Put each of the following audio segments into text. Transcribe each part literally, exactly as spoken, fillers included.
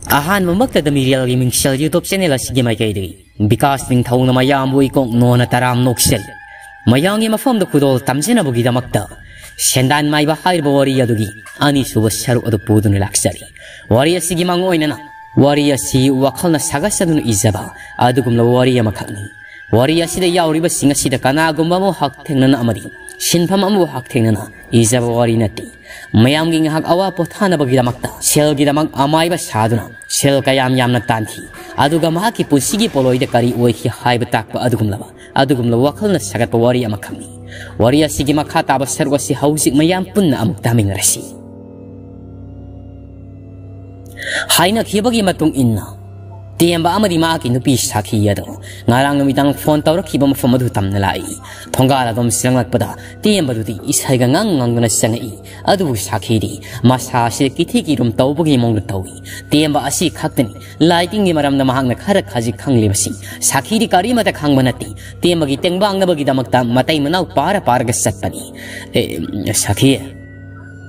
ꯑꯍꯥꯟꯕꯃꯛꯇꯗ ꯃꯤꯔꯦꯜꯒꯤ ꯃꯤꯡꯁꯦꯜ YouTube channel ꯑꯁꯤꯒꯤ ꯃꯥꯏꯀꯩꯗꯒꯤ ꯕꯤꯀꯥꯁ ꯅꯤꯡꯊꯧꯅ ꯃꯌꯥꯝꯕꯨ ꯏꯀꯣꯛ ꯅꯣꯟꯅ ꯇꯔꯥꯝ ꯅꯣꯛꯆꯔꯤ꯫ ꯃꯌꯥꯝꯒꯤ ꯃꯐꯝꯗ ꯈꯨꯗꯣꯜ ꯇꯝꯖꯅꯕꯒꯤꯗꯃꯛꯇ ꯁꯦꯟꯗꯥꯟ ꯃꯥꯏꯕ ꯍꯥꯏꯔꯤꯕ ꯋꯥꯔꯤ ꯑꯗꯨꯒꯤ ꯑꯅꯤꯁꯨꯕ ꯁꯔꯨꯛ ꯑꯗꯨ ꯄꯨꯗꯨꯅ ꯂꯥꯛꯆꯔꯤ꯫ ꯋꯥꯔꯤ ꯑꯁꯤꯒꯤ ꯃꯥꯡꯑꯣꯏꯅꯅ ꯋꯥꯔꯤ ꯑꯁꯤ ꯋꯥꯈꯜꯅ ꯁꯥꯒꯠꯆꯗꯨꯅ ꯏꯖꯕ ꯑꯗꯨꯒꯨꯝꯂꯕ ꯋꯥꯔꯤ ꯑꯃꯈꯛꯅꯤ꯫ ꯋꯥꯔꯤ ꯑꯁꯤꯗ ꯌꯥꯎꯔꯤꯕꯁꯤꯡ ꯑꯁꯤꯗ ꯀꯅꯥꯒꯨꯝꯕ ꯑꯃꯕꯨ ꯍꯛꯊꯦꯡꯅꯅ ꯑꯃꯗꯤ ꯁꯤꯟꯐꯝ ꯑꯃꯕꯨ ꯍꯛꯊꯦꯡꯅꯅ ꯏꯖꯕ ꯋꯥꯔꯤ ꯅꯠꯇꯦ꯫ ꯃꯌꯥꯝꯒꯤ ꯉꯥꯏꯍꯥꯛ ꯑꯋꯥ ꯄꯣꯊꯥꯅꯕꯒꯤꯗꯃꯛꯇ ꯁꯦꯜꯒꯤꯗꯃꯛ ꯑꯃꯥꯏꯕ ꯁꯥꯗꯨꯅ ꯁꯦꯜ ꯀꯌꯥꯝ ꯌꯥꯝꯅ ꯇꯥꯟꯈꯤ, ꯑꯗꯨꯒ ꯃꯍꯥꯛꯀꯤ ꯄꯨꯟꯁꯤꯒꯤ ꯄꯣꯠꯂꯣꯏꯗ ꯀꯔꯤ ꯑꯣꯏꯈꯤ ꯍꯥꯏꯕ ꯇꯥꯛꯄ ꯑꯗꯨꯒꯨꯝꯂꯕ, ꯑꯗꯨꯒꯨꯝꯂꯕ ꯋꯥꯈꯜꯅ ꯁꯥꯒꯠꯄ ꯋꯥꯔꯤ ꯑꯃꯈꯛꯅꯤ꯫ ꯋꯥꯔꯤ ꯑꯁꯤꯒꯤ ꯃꯈꯥ ꯇꯥꯕ ꯁꯔꯨꯛ ꯑꯁꯤ ꯍꯧꯖꯤꯛ ꯃꯌꯥꯝ ꯄꯨꯟꯅ ꯑꯃꯨꯛ ꯇꯥꯃꯤꯟꯅꯔꯁꯤ꯫ ꯍꯥꯏꯅꯈꯤꯕꯒꯤ ꯃꯇꯨꯡ ꯏꯟꯅ, ꯇꯦꯝꯕ ꯑꯃꯗꯤ ꯃꯍꯥꯛꯀꯤ ꯅꯨꯄꯤ ꯁꯥꯈꯤ ꯑꯗꯣ ꯉꯔꯥꯡ ꯅꯨꯃꯤꯗꯥꯡ ꯐꯣꯟ ꯇꯧꯔꯛꯈꯤꯕ ꯃꯐꯝ ꯑꯗꯨ ꯇꯝꯅ ꯂꯥꯛꯏ꯫ ꯊꯣꯡꯒꯥꯜ ꯑꯗꯨꯝ ꯆꯪꯂꯛꯄꯗ ꯇꯦꯝꯕꯗꯨꯗꯤ ꯏꯁꯩꯒ ꯉꯪ ꯉꯪꯗꯨꯅ ꯆꯪꯉꯛꯏ꯫ ꯑꯗꯨꯕꯨ ꯁꯥꯈꯤꯗꯤ ꯃꯁꯥ ꯑꯁꯤ ꯀꯤꯊꯤ ꯀꯤꯔꯨꯝ ꯇꯧꯕꯒꯤ ꯃꯑꯣꯡꯗ ꯇꯧꯏ꯫ ꯇꯦꯝꯕ ꯑꯁꯤ ꯈꯛꯇꯅꯤ ꯂꯥꯏꯇꯤꯡꯒꯤ ꯃꯔꯝꯗ ꯃꯍꯥꯛꯅ ꯈꯔ ꯈꯖꯤꯛ ꯈꯪꯂꯤꯕꯁꯤ꯫ ꯁꯥꯈꯤꯗꯤ ꯀꯔꯤꯃꯠꯇ ꯈꯪꯕ ꯅꯠꯇꯦ꯫ ꯇꯦꯝꯕꯒꯤ ꯇꯦꯡꯕꯥꯡꯅꯕꯒꯤꯗꯃꯛꯇ ꯃꯇꯩ ꯃꯅꯥꯎ ꯄꯥꯔ ꯄꯥꯔꯒ ꯆꯠꯄꯅꯤ꯫ "ꯑꯦ, ꯁꯥꯈꯤ,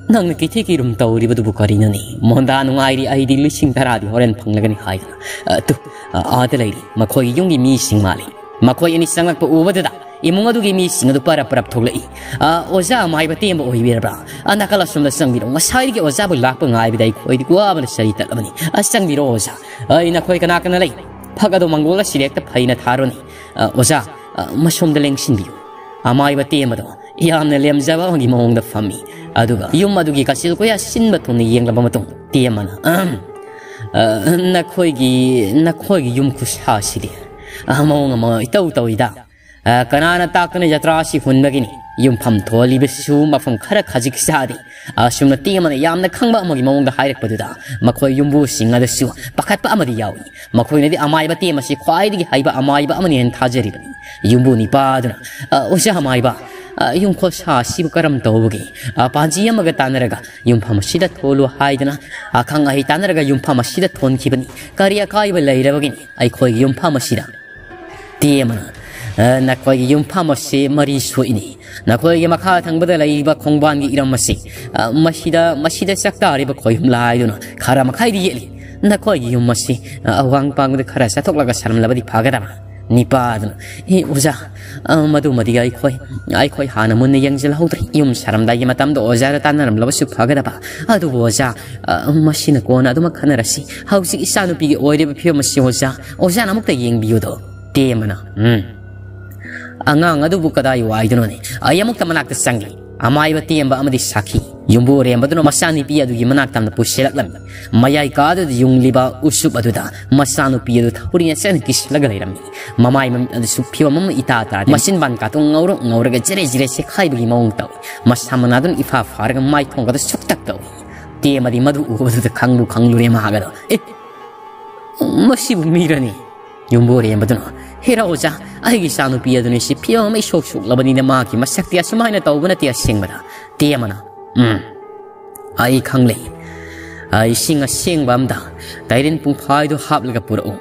ꯅꯪꯅ ꯀꯤꯊꯤ ꯀꯤꯔꯨꯝ ꯇꯧꯔꯤꯕꯗꯨꯕꯨ ꯀꯔꯤꯅꯣꯅꯦ? ꯃꯣꯟꯗꯥ ꯅꯨꯡꯉꯥꯏꯔꯤ, ꯑꯩꯗꯤ ꯂꯤꯁꯤꯡ ꯇꯔꯥꯗꯤ ꯍꯣꯔꯦꯟ ꯐꯪꯂꯒꯅꯤ" ꯍꯥꯏꯗꯅ꯫ "ꯑ, ꯇꯨ, ꯑ, ꯑꯥꯗ ꯂꯩꯔꯤ, ꯃꯈꯣꯏꯒꯤ ꯌꯨꯝꯒꯤ ꯃꯤꯁꯤꯡ ꯃꯥꯜꯂꯤ꯫ ꯃꯈꯣꯏ ꯑꯅꯤ ꯆꯪꯂꯛꯄ ꯎꯕꯗꯨꯗ ꯏꯃꯨꯡ ꯑꯗꯨꯒꯤ ꯃꯤꯁꯤꯡ ꯑꯗꯨ ꯄꯔꯞ ꯄꯔꯞ ꯊꯣꯛꯂꯛꯏ꯫ ꯑ, ꯑꯣꯖꯥ ꯑꯃꯥꯏꯕ ꯇꯦꯝꯕ ꯑꯣꯏꯕꯤꯔꯕ꯭ꯔꯥ? ꯑ, ꯅꯥꯀꯜ ꯑꯁꯣꯝꯗ ꯆꯪꯕꯤꯔꯣ꯫ ꯉꯁꯥꯏꯗꯒꯤ ꯑꯣꯖꯥꯕꯨ ꯂꯥꯛꯄ ꯉꯥꯏꯕꯗ ꯑꯩꯈꯣꯏꯗꯤ ꯋꯥꯕꯅ ꯁꯔꯤ ꯇꯠꯂꯕꯅꯤ꯫ ꯑ, ꯆꯪꯕꯤꯔꯣ ꯑꯣꯖꯥ꯫ ꯑꯩ ꯅꯈꯣꯏ ꯀꯅꯥ ꯀꯅꯥ ꯂꯩ? ꯐꯛ ꯑꯗꯣ ꯃꯪꯒꯣꯜ ꯑꯁꯤꯗ ꯍꯦꯛꯇ ꯐꯩꯅ ꯊꯥꯔꯣꯅꯦ꯫ ꯑ, ꯑꯣꯖꯥ, ꯑ, ꯃꯁꯣꯝꯗ ꯂꯦꯡꯁꯤꯟꯕꯤꯌꯨ"꯫ ꯑꯃꯥꯏꯕ ꯇꯦꯝꯕꯗꯣ ꯌꯥꯝꯅ ꯂꯦꯝꯖꯕ ꯑꯃꯒꯤ ꯃꯑꯣꯡꯗ ꯐꯝꯃꯤ꯫ ꯑꯗꯨꯒ ꯌꯨꯝ ꯑꯗꯨꯒꯤ ꯀꯥꯆꯤꯜ ꯀꯣꯌꯥ ꯁꯤꯟꯕ ꯊꯨꯡꯅ ꯌꯦꯡꯂꯕ ꯃꯇꯨꯡ ꯇꯦꯝꯕꯅ, "ꯑꯍꯝ, ꯑ, ꯅꯈꯣꯏꯒꯤ, ꯅꯈꯣꯏꯒꯤ ꯌꯨꯝ ꯈꯨꯁꯥꯁꯤꯗꯤ, ꯑ, ꯃꯑꯣꯡ ꯑꯃ ꯏꯇꯧ ꯇꯧꯏꯗ꯫ ꯑ, ꯀꯅꯥꯅ ꯇꯥꯛꯇꯨꯅ ꯖꯇ꯭ꯔꯥ ꯑꯁꯤ ꯍꯨꯟꯕꯒꯤꯅꯤ? ꯌꯨꯝꯐꯝ ꯊꯣꯜꯂꯤꯕꯁꯤꯁꯨ ꯃꯐꯝ ꯈꯔ ꯈꯖꯤꯛ ꯆꯥꯗꯦ"꯫ ꯑꯁꯨꯝꯅ ꯇꯦꯝꯕꯅ ꯌꯥꯝꯅ ꯈꯪꯕ ꯑꯃꯒꯤ ꯃꯑꯣꯡꯗ ꯍꯥꯏꯔꯛꯄꯗꯨꯗ ꯃꯈꯣꯏ ꯌꯨꯝꯕꯨꯁꯤꯡ ꯑꯗꯨꯁꯨ ꯄꯥꯈꯠꯄ ꯑꯃꯗꯤ ꯌꯥꯎꯏ꯫ ꯃꯈꯣꯏꯅꯗꯤ ꯑꯃꯥꯏꯕ ꯇꯦꯝꯕꯁꯤ ꯈ꯭ꯋꯥꯏꯗꯒꯤ ꯍꯩꯕ ꯑꯃꯥꯏꯕ ꯑꯃꯅꯤ ꯍꯥꯏꯅ ꯊꯥꯖꯔꯤꯕꯅꯤ꯫ ꯌꯨꯝꯕꯨ ꯅꯤꯄꯥꯗꯨꯅ, "ꯑ, ꯑꯣꯖꯥ ꯑꯃꯥꯏꯕ, ꯑ, ꯌꯨꯝ ꯈꯨꯁꯥ ꯑꯁꯤꯕꯨ ꯀꯔꯝ ꯇꯧꯕꯒꯦ? ꯑ, ꯄꯥꯟꯖꯤ ꯑꯃꯒ ꯇꯥꯟꯅꯔꯒ ꯌꯨꯝꯐꯝ ꯑꯁꯤꯗ ꯊꯣꯜꯂꯨ ꯍꯥꯏꯗꯅ ꯑꯈꯪ ꯑꯍꯩ ꯇꯥꯟꯅꯔꯒ ꯌꯨꯝꯐꯝ ꯑꯁꯤꯗ ꯊꯣꯟꯈꯤꯕꯅꯤ꯫ ꯀꯔꯤ ꯑꯀꯥꯏꯕ ꯂꯩꯔꯕꯒꯤꯅꯤ ꯑꯩꯈꯣꯏꯒꯤ ꯌꯨꯝꯐꯝ ꯑꯁꯤꯗ?" ꯇꯦꯝꯕꯅ, "ꯑ, ꯅꯈꯣꯏꯒꯤ ꯌꯨꯝꯐꯝ ꯑꯁꯤ ꯃꯔꯤ ꯁꯣꯛꯏꯅꯤ꯫ ꯅꯈꯣꯏꯒꯤ ꯃꯈꯥ ꯊꯪꯕꯗ ꯂꯩꯔꯤꯕ ꯈꯣꯡꯕꯥꯟꯒꯤ ꯏꯔꯝ ꯑꯁꯤ, ꯑ, ꯃꯁꯤꯗ, ꯃꯁꯤꯗ ꯆꯥꯛꯇꯥꯔꯤꯕ ꯈꯣꯏꯍꯨꯝ ꯂꯥꯏꯗꯨꯅ ꯈꯔ ꯃꯈꯩꯗꯤ ꯌꯦꯠꯂꯤ꯫ "ꯅꯈꯣꯏꯒꯤ ꯌꯨꯝ ꯑꯁꯤ, ꯑ, ꯑꯋꯥꯡ ꯄꯥꯡꯕꯗ ꯈꯔ ꯆꯠꯊꯣꯛꯂꯒ ꯁꯥꯔꯝꯂꯕꯗꯤ ꯐꯒꯗꯕ?" ꯅꯤꯄꯥ ꯑꯗꯨꯅ, "ꯑꯦ, ꯑꯣꯖꯥ, ꯑ, ꯃꯗꯨꯃꯗꯤ ꯑꯩꯈꯣꯏ, ꯑꯩꯈꯣꯏ ꯍꯥꯟꯅ ꯃꯨꯟꯅ ꯌꯦꯡꯁꯤꯜꯍꯧꯗ꯭ꯔꯦ꯫ ꯌꯨꯝ ꯁꯥꯔꯝꯗꯥꯏꯒꯤ ꯃꯇꯝꯗ ꯑꯣꯖꯥꯗ ꯇꯥꯟꯅꯔꯝꯂꯕꯁꯨ ꯐꯒꯗꯕ꯫ ꯑꯗꯨꯕꯨ ꯑꯣꯖꯥ, ꯑ, ꯃꯁꯤꯅ ꯀꯣꯟꯅ ꯑꯗꯨꯃꯛ ꯈꯟꯅꯔꯁꯤ꯫ ꯍꯧꯖꯤꯛ ꯏꯆꯥꯅꯨꯄꯤꯒꯤ ꯑꯣꯏꯔꯤꯕ ꯐꯤꯕꯝ ꯑꯁꯤ ꯑꯣꯖꯥ, ꯑꯣꯖꯥꯅ ꯑꯃꯨꯛꯇ ꯌꯦꯡꯕꯤꯌꯨꯗꯣ꯫" ꯇꯦꯝꯕꯅ, "ꯎꯝ, ꯑꯉꯥꯡ ꯑꯗꯨꯕꯨ ꯀꯗꯥꯏ ꯋꯥꯏꯗꯅꯣꯅꯦ? ꯑꯩ ꯑꯃꯨꯛꯇ ꯃꯅꯥꯛꯇ ꯆꯪꯒꯦ꯫" ꯑꯃꯥꯏꯕ ꯇꯦꯝꯕ ꯑꯃꯗꯤ ꯁꯥꯈꯤ ꯌꯨꯝꯕꯨꯔꯦꯝꯕ ꯑꯗꯨꯅ ꯃꯆꯥꯅꯨꯄꯤ ꯑꯗꯨꯒꯤ ꯃꯅꯥꯛ ꯇꯝꯅ ꯄꯨꯁꯤꯜꯂꯛꯂꯝꯃꯤ꯫ ꯃꯌꯥꯏ ꯀꯥꯗꯨꯗ ꯌꯨꯡꯂꯤꯕ ꯎꯁꯨꯞ ꯑꯗꯨꯗ ꯃꯆꯥꯅꯨꯄꯤ ꯑꯗꯨ ꯊꯧꯔꯤꯅ ꯆꯦꯠꯅ ꯀꯤꯁꯤꯜꯂꯒ ꯂꯩꯔꯝꯃꯤ꯫ ꯃꯃꯥꯏ ꯃꯃꯤꯠ ꯑꯗꯨꯁꯨ ꯐꯤꯕꯝ ꯑꯃ ꯏꯇꯥ ꯇꯥꯗꯦ꯫ ꯃꯆꯤꯟꯕꯥꯟ ꯀꯥꯇꯨ ꯉꯧꯔꯣꯛ ꯉꯧꯔꯒ ꯖꯤꯔꯦ ꯖꯤꯔꯦ ꯆꯦꯈꯥꯏꯕꯒꯤ ꯃꯑꯣꯡ ꯇꯧꯏ꯫ ꯃꯁꯥ ꯃꯅꯥꯗꯨꯅ ꯏꯐꯥ ꯐꯥꯔꯒ ꯃꯥꯏꯊꯣꯡꯒꯗ ꯁꯨꯛꯇꯛ ꯇꯧꯏ꯫ ꯇꯦꯝꯕꯗꯤ ꯃꯗꯨ ꯎꯕꯗꯨꯗ ꯈꯪꯕꯨ ꯈꯪꯂꯨꯔꯦ ꯃꯍꯥꯛ ꯑꯗꯣ꯫ "ꯑꯦ, ꯃꯁꯤꯕꯨ ꯃꯤꯔꯅꯤ?" ꯌꯨꯝꯕꯨꯔꯦꯝꯕꯗꯨꯅ, "ꯍꯦꯔꯥ ꯑꯣꯖꯥ, ꯑꯩꯒꯤ ꯏꯆꯥꯅꯨꯄꯤ ꯑꯗꯨꯅꯤ꯫ ꯁꯤ ꯐꯤꯕꯝ ꯑꯃ ꯏꯁꯣꯛ ꯁꯣꯛꯂꯕꯅꯤꯅ ꯃꯥꯒꯤ ꯃꯁꯛꯇꯤ ꯑꯁꯨꯃꯥꯏꯅ ꯇꯧꯕ ꯅꯠꯇꯦ ꯑꯁꯦꯡꯕꯗ꯫" ꯇꯦꯝꯕꯅ, "ꯎꯝ, ꯑꯩ ꯈꯪꯂꯦ꯫ ꯏꯁꯤꯡ ꯑꯁꯦꯡꯕ ꯑꯝꯗ ꯇꯩꯔꯦꯟ ꯄꯨꯡꯐꯥꯏꯗꯨ ꯍꯥꯞꯂꯒ ꯄꯨꯔꯛꯎ꯫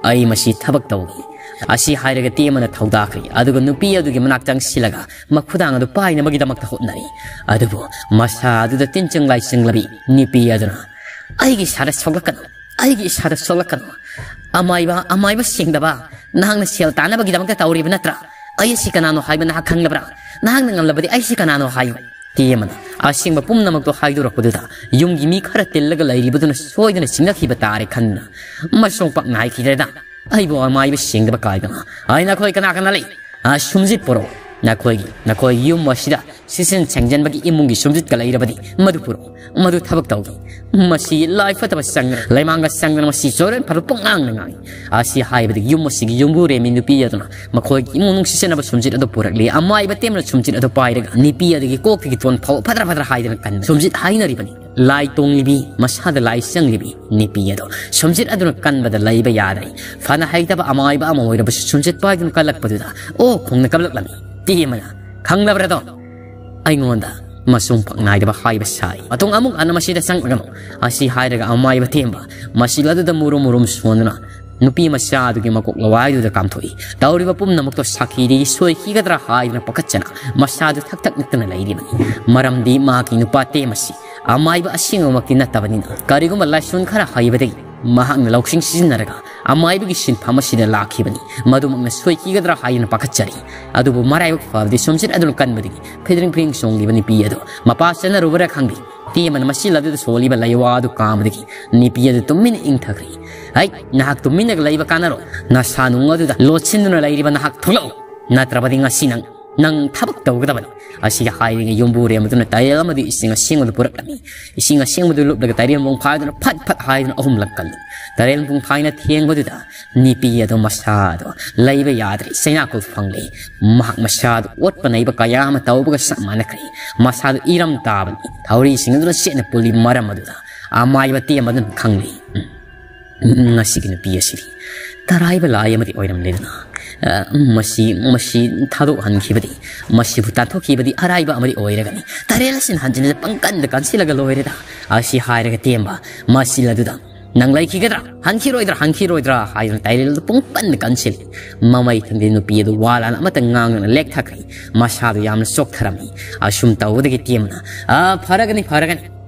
ꯑꯩ ꯃꯁꯤ ꯊꯕꯛ ꯇꯧꯒꯦ꯫" ꯑꯁꯤ ꯍꯥꯏꯔꯒ ꯇꯦꯝꯕꯅ ꯊꯧꯗꯥꯈ꯭ꯔꯦ꯫ ꯑꯗꯨꯒ ꯅꯨꯄꯤ ꯑꯗꯨꯒꯤ ꯃꯅꯥꯛ ꯆꯪꯁꯤꯜꯂꯒ ꯃꯈꯨꯗꯥꯡ ꯑꯗꯨ ꯄꯥꯏꯅꯕꯒꯤꯗꯃꯛꯇ ꯍꯣꯠꯅꯔꯤ꯫ ꯑꯗꯨꯕꯨ ꯃꯁꯥ ꯑꯗꯨꯗ ꯇꯤꯟ ꯆꯪ ꯂꯥꯏ ꯆꯪꯂꯕꯤ ꯅꯨꯄꯤ ꯑꯗꯨꯅ, "ꯑꯩꯒꯤ ꯏꯁꯥꯗ ꯁꯣꯛꯂꯛꯀꯅꯨ, ꯑꯩꯒꯤ ꯏꯁꯥꯗ ꯁꯣꯛꯂꯛꯀꯅꯨ꯫ ꯑꯃꯥꯏꯕ, ꯑꯃꯥꯏꯕ ꯁꯦꯡꯗꯕ, ꯅꯍꯥꯛꯅ ꯁꯦꯜ ꯇꯥꯅꯕꯒꯤꯗꯃꯛꯇ ꯇꯧꯔꯤꯕ ꯅꯠꯇ꯭ꯔꯥ? ꯑꯩ ꯑꯁꯤ ꯀꯅꯥꯅꯣ ꯍꯥꯏꯕ ꯅꯍꯥꯛ ꯈꯪꯂꯕ꯭ꯔꯥ? ꯅꯍꯥꯛꯅ ꯉꯝꯂꯕꯗꯤ ꯑꯩꯁꯤ ꯀꯅꯥꯅꯣ ꯍꯥꯏꯌꯨ꯫" ꯇꯦꯝꯕꯅ ꯑꯁꯦꯡꯕ ꯄꯨꯝꯅꯃꯛꯇꯣ ꯍꯥꯏꯗꯣꯔꯛꯄꯗꯨꯗ ꯌꯨꯝꯒꯤ ꯃꯤ ꯈꯔ ꯇꯤꯜꯂꯒ ꯂꯩꯔꯤꯕꯗꯨꯅ ꯁꯣꯏꯗꯅ ꯆꯤꯡꯅꯈꯤꯕ ꯇꯥꯔꯦ ꯈꯟꯗꯨꯅ ꯃꯁꯣꯡ ꯄꯥꯛ ꯅꯥꯏꯈꯤꯗ꯭ꯔꯦꯗ꯫ "ꯑꯩꯕꯨ ꯑꯃꯥꯏꯕ ꯁꯦꯡꯗꯕ ꯀꯥꯏꯗꯅ꯫ ꯑꯩ ꯅꯈꯣꯏ ꯀꯅꯥ ꯀꯅꯥ ꯂꯩ? ꯑ, ꯁꯨꯝꯖꯤꯠ ꯄꯨꯔꯛꯑꯣ꯫ ꯅꯈꯣꯏꯒꯤ, ꯅꯈꯣꯏ ꯌꯨꯝ ꯑꯁꯤꯗ ꯁꯤꯆꯦꯟ ꯁꯦꯡꯖꯟꯕꯒꯤ ꯏꯃꯨꯡꯒꯤ ꯁꯨꯝꯖꯤꯠꯀ ꯂꯩꯔꯕꯗꯤ ꯃꯗꯨ ꯄꯨꯔꯛꯑꯣ꯫ ꯃꯗꯨ ꯊꯕꯛ ꯇꯧꯒꯦ꯫ ꯃꯁꯤ ꯂꯥꯏ ꯐꯠꯇꯕ ꯆꯪꯗꯅ, ꯂꯩꯃꯥꯡꯒ ꯆꯪꯗꯅ ꯃꯁꯤ ꯆꯣꯔꯦꯟ ꯐꯔꯨꯞ ꯄꯨꯡꯉꯥꯡꯗ ꯉꯥꯡꯏ꯫" ꯑꯁꯤ ꯍꯥꯏꯕꯗꯒꯤ ꯌꯨꯝ ꯑꯁꯤꯒꯤ ꯌꯨꯝꯕꯨꯔꯦꯝꯕꯤ ꯅꯨꯄꯤ ꯑꯗꯨꯅ ꯃꯈꯣꯏꯒꯤ ꯏꯃꯨꯡ ꯃꯅꯨꯡ ꯁꯤꯖꯤꯟꯅꯕ ꯁꯨꯝꯖꯤꯠ ꯑꯗꯨ ꯄꯨꯔꯛꯂꯤ꯫ ꯑꯃꯥꯏꯕ ꯇꯦꯝꯅ ꯁꯨꯝꯖꯤꯠ ꯑꯗꯨ ꯄꯥꯏꯔꯒ ꯅꯨꯄꯤ ꯑꯗꯨꯒꯤ ꯀꯣꯛꯇꯒꯤ ꯇꯣꯟ ꯐꯥꯎ ꯐꯗ꯭ꯔ ꯐꯗ꯭ꯔ ꯍꯥꯏꯗꯅ ꯀꯟꯕ ꯁꯨꯝꯖꯤꯠ ꯍꯥꯏꯅꯔꯤꯕꯅꯤ꯫ ꯂꯥꯏ ꯇꯣꯡꯂꯤꯕꯤ, ꯃꯁꯥꯗ ꯂꯥꯏ ꯆꯪꯂꯤꯕꯤ ꯅꯨꯄꯤ ꯑꯗꯣ ꯁꯨꯝꯖꯤꯠ ꯑꯗꯨꯅ ꯀꯟꯕꯗ ꯂꯩꯕ ꯌꯥꯗ꯭ꯔꯦ꯫ ꯐꯅ ꯍꯩꯇꯕ ꯑꯃꯥꯏꯕ ꯑꯃ ꯑꯣꯏꯔꯕꯁꯨ ꯁꯨꯝꯖꯤꯠ ꯄꯥꯏꯗꯨꯅ ꯀꯜꯂꯛꯄꯗꯨꯗ ꯑꯣ ꯈꯣꯡꯅ ꯀꯞꯂꯛꯂꯝꯃꯤ꯫ ꯇꯦꯝꯕꯅ, "ꯈꯪꯂꯕ꯭ꯔꯗꯣ?" ꯑꯩꯉꯣꯟꯗ ꯃꯁꯨꯝ ꯄꯛ ꯅꯥꯏꯗꯕ ꯍꯥꯏꯕ ꯁꯥꯏ꯫ ꯃꯇꯨꯡ ꯑꯃꯨꯛ ꯍꯟꯅ ꯃꯁꯤꯗ ꯆꯪꯂꯒꯅꯨ꯫ ꯑꯁꯤ ꯍꯥꯏꯔꯒ ꯑꯃꯥꯏꯕ ꯊꯦꯝꯕ ꯃꯁꯤꯜ ꯑꯗꯨꯗ ꯃꯨꯔꯨꯝ ꯃꯨꯔꯨꯝ ꯁꯣꯟꯗꯨꯅ ꯅꯨꯄꯤ ꯃꯆꯥ ꯑꯗꯨꯒꯤ ꯃꯀꯣꯛ ꯂꯋꯥꯏꯗꯨꯗ ꯀꯥꯝꯊꯣꯛꯏ꯫ ꯇꯧꯔꯤꯕ ꯄꯨꯝꯅꯃꯛꯇꯣ ꯁꯥꯈꯤꯗꯒꯤ ꯁꯣꯏꯈꯤꯒꯗ꯭ꯔꯥ ꯍꯥꯏꯗꯨꯅ ꯄꯥꯈꯠꯆꯅ ꯃꯁꯥꯗꯨ ꯊꯛ ꯊꯛ ꯅꯤꯛꯇꯅ ꯂꯩꯔꯤꯕꯅꯤ꯫ ꯃꯔꯝꯗꯤ ꯃꯍꯥꯛꯀꯤ ꯅꯨꯄꯥ ꯇꯦꯝ ꯑꯁꯤ ꯑꯃꯥꯏꯕ ꯑꯁꯦꯡꯕꯃꯛꯇꯤ ꯅꯠꯇꯕꯅꯤꯅ, ꯀꯔꯤꯒꯨꯝꯕ ꯂꯥꯏꯁꯣꯟ ꯈꯔ ꯍꯩꯕꯗꯒꯤ ꯃꯍꯥꯛꯅ ꯂꯧꯁꯤꯡ ꯁꯤꯖꯤꯟꯅꯔꯒ ꯑꯃꯥꯏꯕꯒꯤ ꯁꯤꯟꯐꯝ ꯑꯁꯤꯗ ꯂꯥꯛꯈꯤꯕꯅꯤ꯫ ꯃꯗꯨꯃꯛꯅ ꯁꯣꯏꯈꯤꯒꯗ꯭ꯔꯥ ꯍꯥꯏꯗꯨꯅ ꯄꯥꯈꯠꯆꯔꯤ꯫ ꯑꯗꯨꯕꯨ ꯃꯔꯥꯏꯕꯛ ꯐꯕꯗꯤ ꯁꯨꯝꯁꯤꯠ ꯑꯗꯨꯅ ꯀꯟꯕꯗꯒꯤ ꯐꯤꯗ꯭ꯔꯤꯡ ꯐꯤꯗ꯭ꯔꯤꯡ ꯆꯣꯡꯂꯤꯕ ꯅꯨꯄꯤ ꯑꯗꯨ ꯃꯄꯥ ꯆꯠꯅꯔꯨꯕꯔꯥ ꯈꯪꯗꯦ, ꯇꯦꯝꯕꯅ ꯃꯆꯤꯜ ꯑꯗꯨꯗ ꯁꯣꯜꯂꯤꯕ ꯂꯩꯋꯥ ꯑꯗꯨ ꯀꯥꯝꯕꯗꯒꯤ ꯅꯨꯄꯤ ꯑꯗꯨ ꯇꯨꯃꯤꯟꯅ ꯏꯪꯊꯈ꯭ꯔꯦ꯫ "ꯍꯩ, ꯅꯍꯥꯛ ꯇꯨꯃꯤꯟꯅꯒ ꯂꯩꯕ ꯀꯥꯟꯅꯔꯣꯏ꯫ ꯅꯁꯥ ꯅꯨꯡ ꯑꯗꯨꯗ ꯂꯣꯠꯁꯤꯟꯗꯨꯅ ꯂꯩꯔꯤꯕ ꯅꯍꯥꯛ ꯊꯣꯛꯂꯛꯎ꯫ ꯅꯠꯇ꯭ꯔꯕꯗꯤ ꯉꯁꯤ ꯅꯪ, ꯅꯪ ꯊꯕꯛ ꯇꯧꯒꯗꯕꯅꯤ"꯫ ꯑꯁꯤꯒ ꯍꯥꯏꯔꯤꯉꯩ ꯌꯨꯝꯕꯨꯔꯦꯝ ꯑꯗꯨꯅ ꯇꯥꯏꯔꯦꯜ ꯑꯃꯗꯤ ꯏꯁꯤꯡ ꯑꯁꯦꯡꯕꯗꯨ ꯄꯨꯔꯛꯂꯝꯃꯤ꯫ ꯏꯁꯤꯡ ꯑꯁꯦꯡꯕꯗꯨ ꯂꯨꯞꯂꯒ ꯇꯥꯏꯔꯦꯜ ꯃꯄꯨꯡ ꯐꯥꯗꯨꯅ ꯐꯠ ꯐꯠ ꯍꯥꯏꯗꯨꯅ ꯑꯍꯨꯝꯂꯛ ꯀꯜꯂꯤ꯫ ꯇꯥꯏꯔꯦꯜ ꯃꯄꯨꯡ ꯐꯥꯏꯅ ꯊꯦꯡꯕꯗꯨꯗ ꯅꯨꯄꯤ ꯑꯗꯨ ꯃꯁꯥꯗꯣ ꯂꯩꯕ ꯌꯥꯗ꯭ꯔꯦ, ꯆꯩꯅꯥ ꯀꯣꯜ ꯐꯪꯂꯦ꯫ ꯃꯍꯥꯛ ꯃꯁꯥꯗꯨ ꯑꯣꯠꯄ ꯅꯩꯕ ꯀꯌꯥ ꯑꯃ ꯇꯧꯕꯒ ꯆꯞ ꯃꯥꯟꯅꯈ꯭ꯔꯦ꯫ ꯃꯁꯥꯗꯨ ꯏꯔꯝ ꯇꯥꯕꯅꯤ꯫ ꯊꯧꯔꯤꯁꯤꯡ ꯑꯗꯨꯅ ꯆꯦꯠꯅ ꯄꯨꯜꯂꯤ ꯃꯔꯝ ꯑꯗꯨꯗ ꯑꯃꯥꯏꯕ ꯇꯦꯝ ꯑꯗꯨꯅ ꯈꯪꯂꯤ꯫ ꯎꯝ꯫ ꯉꯁꯤꯒꯤ ꯅꯨꯄꯤ ꯑꯁꯤꯗꯤ ꯇꯔꯥꯏꯕ ꯂꯥꯏ ꯑꯃꯗꯤ ꯑꯣꯏꯔꯝꯂꯦꯗꯅ꯫ ꯑ, ꯃꯁꯤ, ꯃꯁꯤ ꯊꯥꯗꯣꯛꯍꯟꯈꯤꯕꯗꯤ, ꯃꯁꯤꯕꯨ ꯇꯥꯟꯊꯣꯛꯈꯤꯕꯗꯤ ꯑꯔꯥꯏꯕ ꯑꯃꯗꯤ ꯑꯣꯏꯔꯒꯅꯤ꯫ ꯇꯔꯦꯜ ꯑꯁꯤꯅ ꯍꯟꯖꯤꯟꯅ ꯄꯪꯀꯟꯗ ꯀꯟꯁꯤꯜꯂꯒ ꯂꯣꯏꯔꯦꯗ꯫ ꯑꯁꯤ ꯍꯥꯏꯔꯒ ꯇꯦꯝꯕ ꯃꯆꯤꯜ ꯑꯗꯨꯗ, "ꯅꯪ ꯂꯩꯈꯤꯒꯗ꯭ꯔꯥ? ꯍꯟꯈꯤꯔꯣꯏꯗ꯭ꯔꯥ? ꯍꯟꯈꯤꯔꯣꯏꯗ꯭ꯔꯥ?" ꯍꯥꯏꯗꯨꯅ ꯇꯥꯏꯔꯦꯜ ꯑꯗꯨ ꯄꯪꯀꯟꯗ ꯀꯟꯁꯤꯜꯂꯤ꯫ ꯃꯃꯩ ꯊꯪꯗꯦ ꯅꯨꯄꯤ ꯑꯗꯨ ꯋꯥ ꯂꯥꯟ ꯑꯃꯠꯇ ꯉꯥꯡꯗꯅ ꯂꯦꯛꯊꯈ꯭ꯔꯦ꯫ ꯃꯁꯥꯗꯨ ꯌꯥꯝꯅ ꯆꯣꯛꯊꯔꯝꯃꯤ꯫ ꯑꯁꯨꯝ ꯇꯧꯕꯗꯒꯤ ꯇꯦꯝꯕꯅ, "ꯑ, ꯐꯔꯒꯅꯤ, ꯐꯔꯒꯅꯤ꯫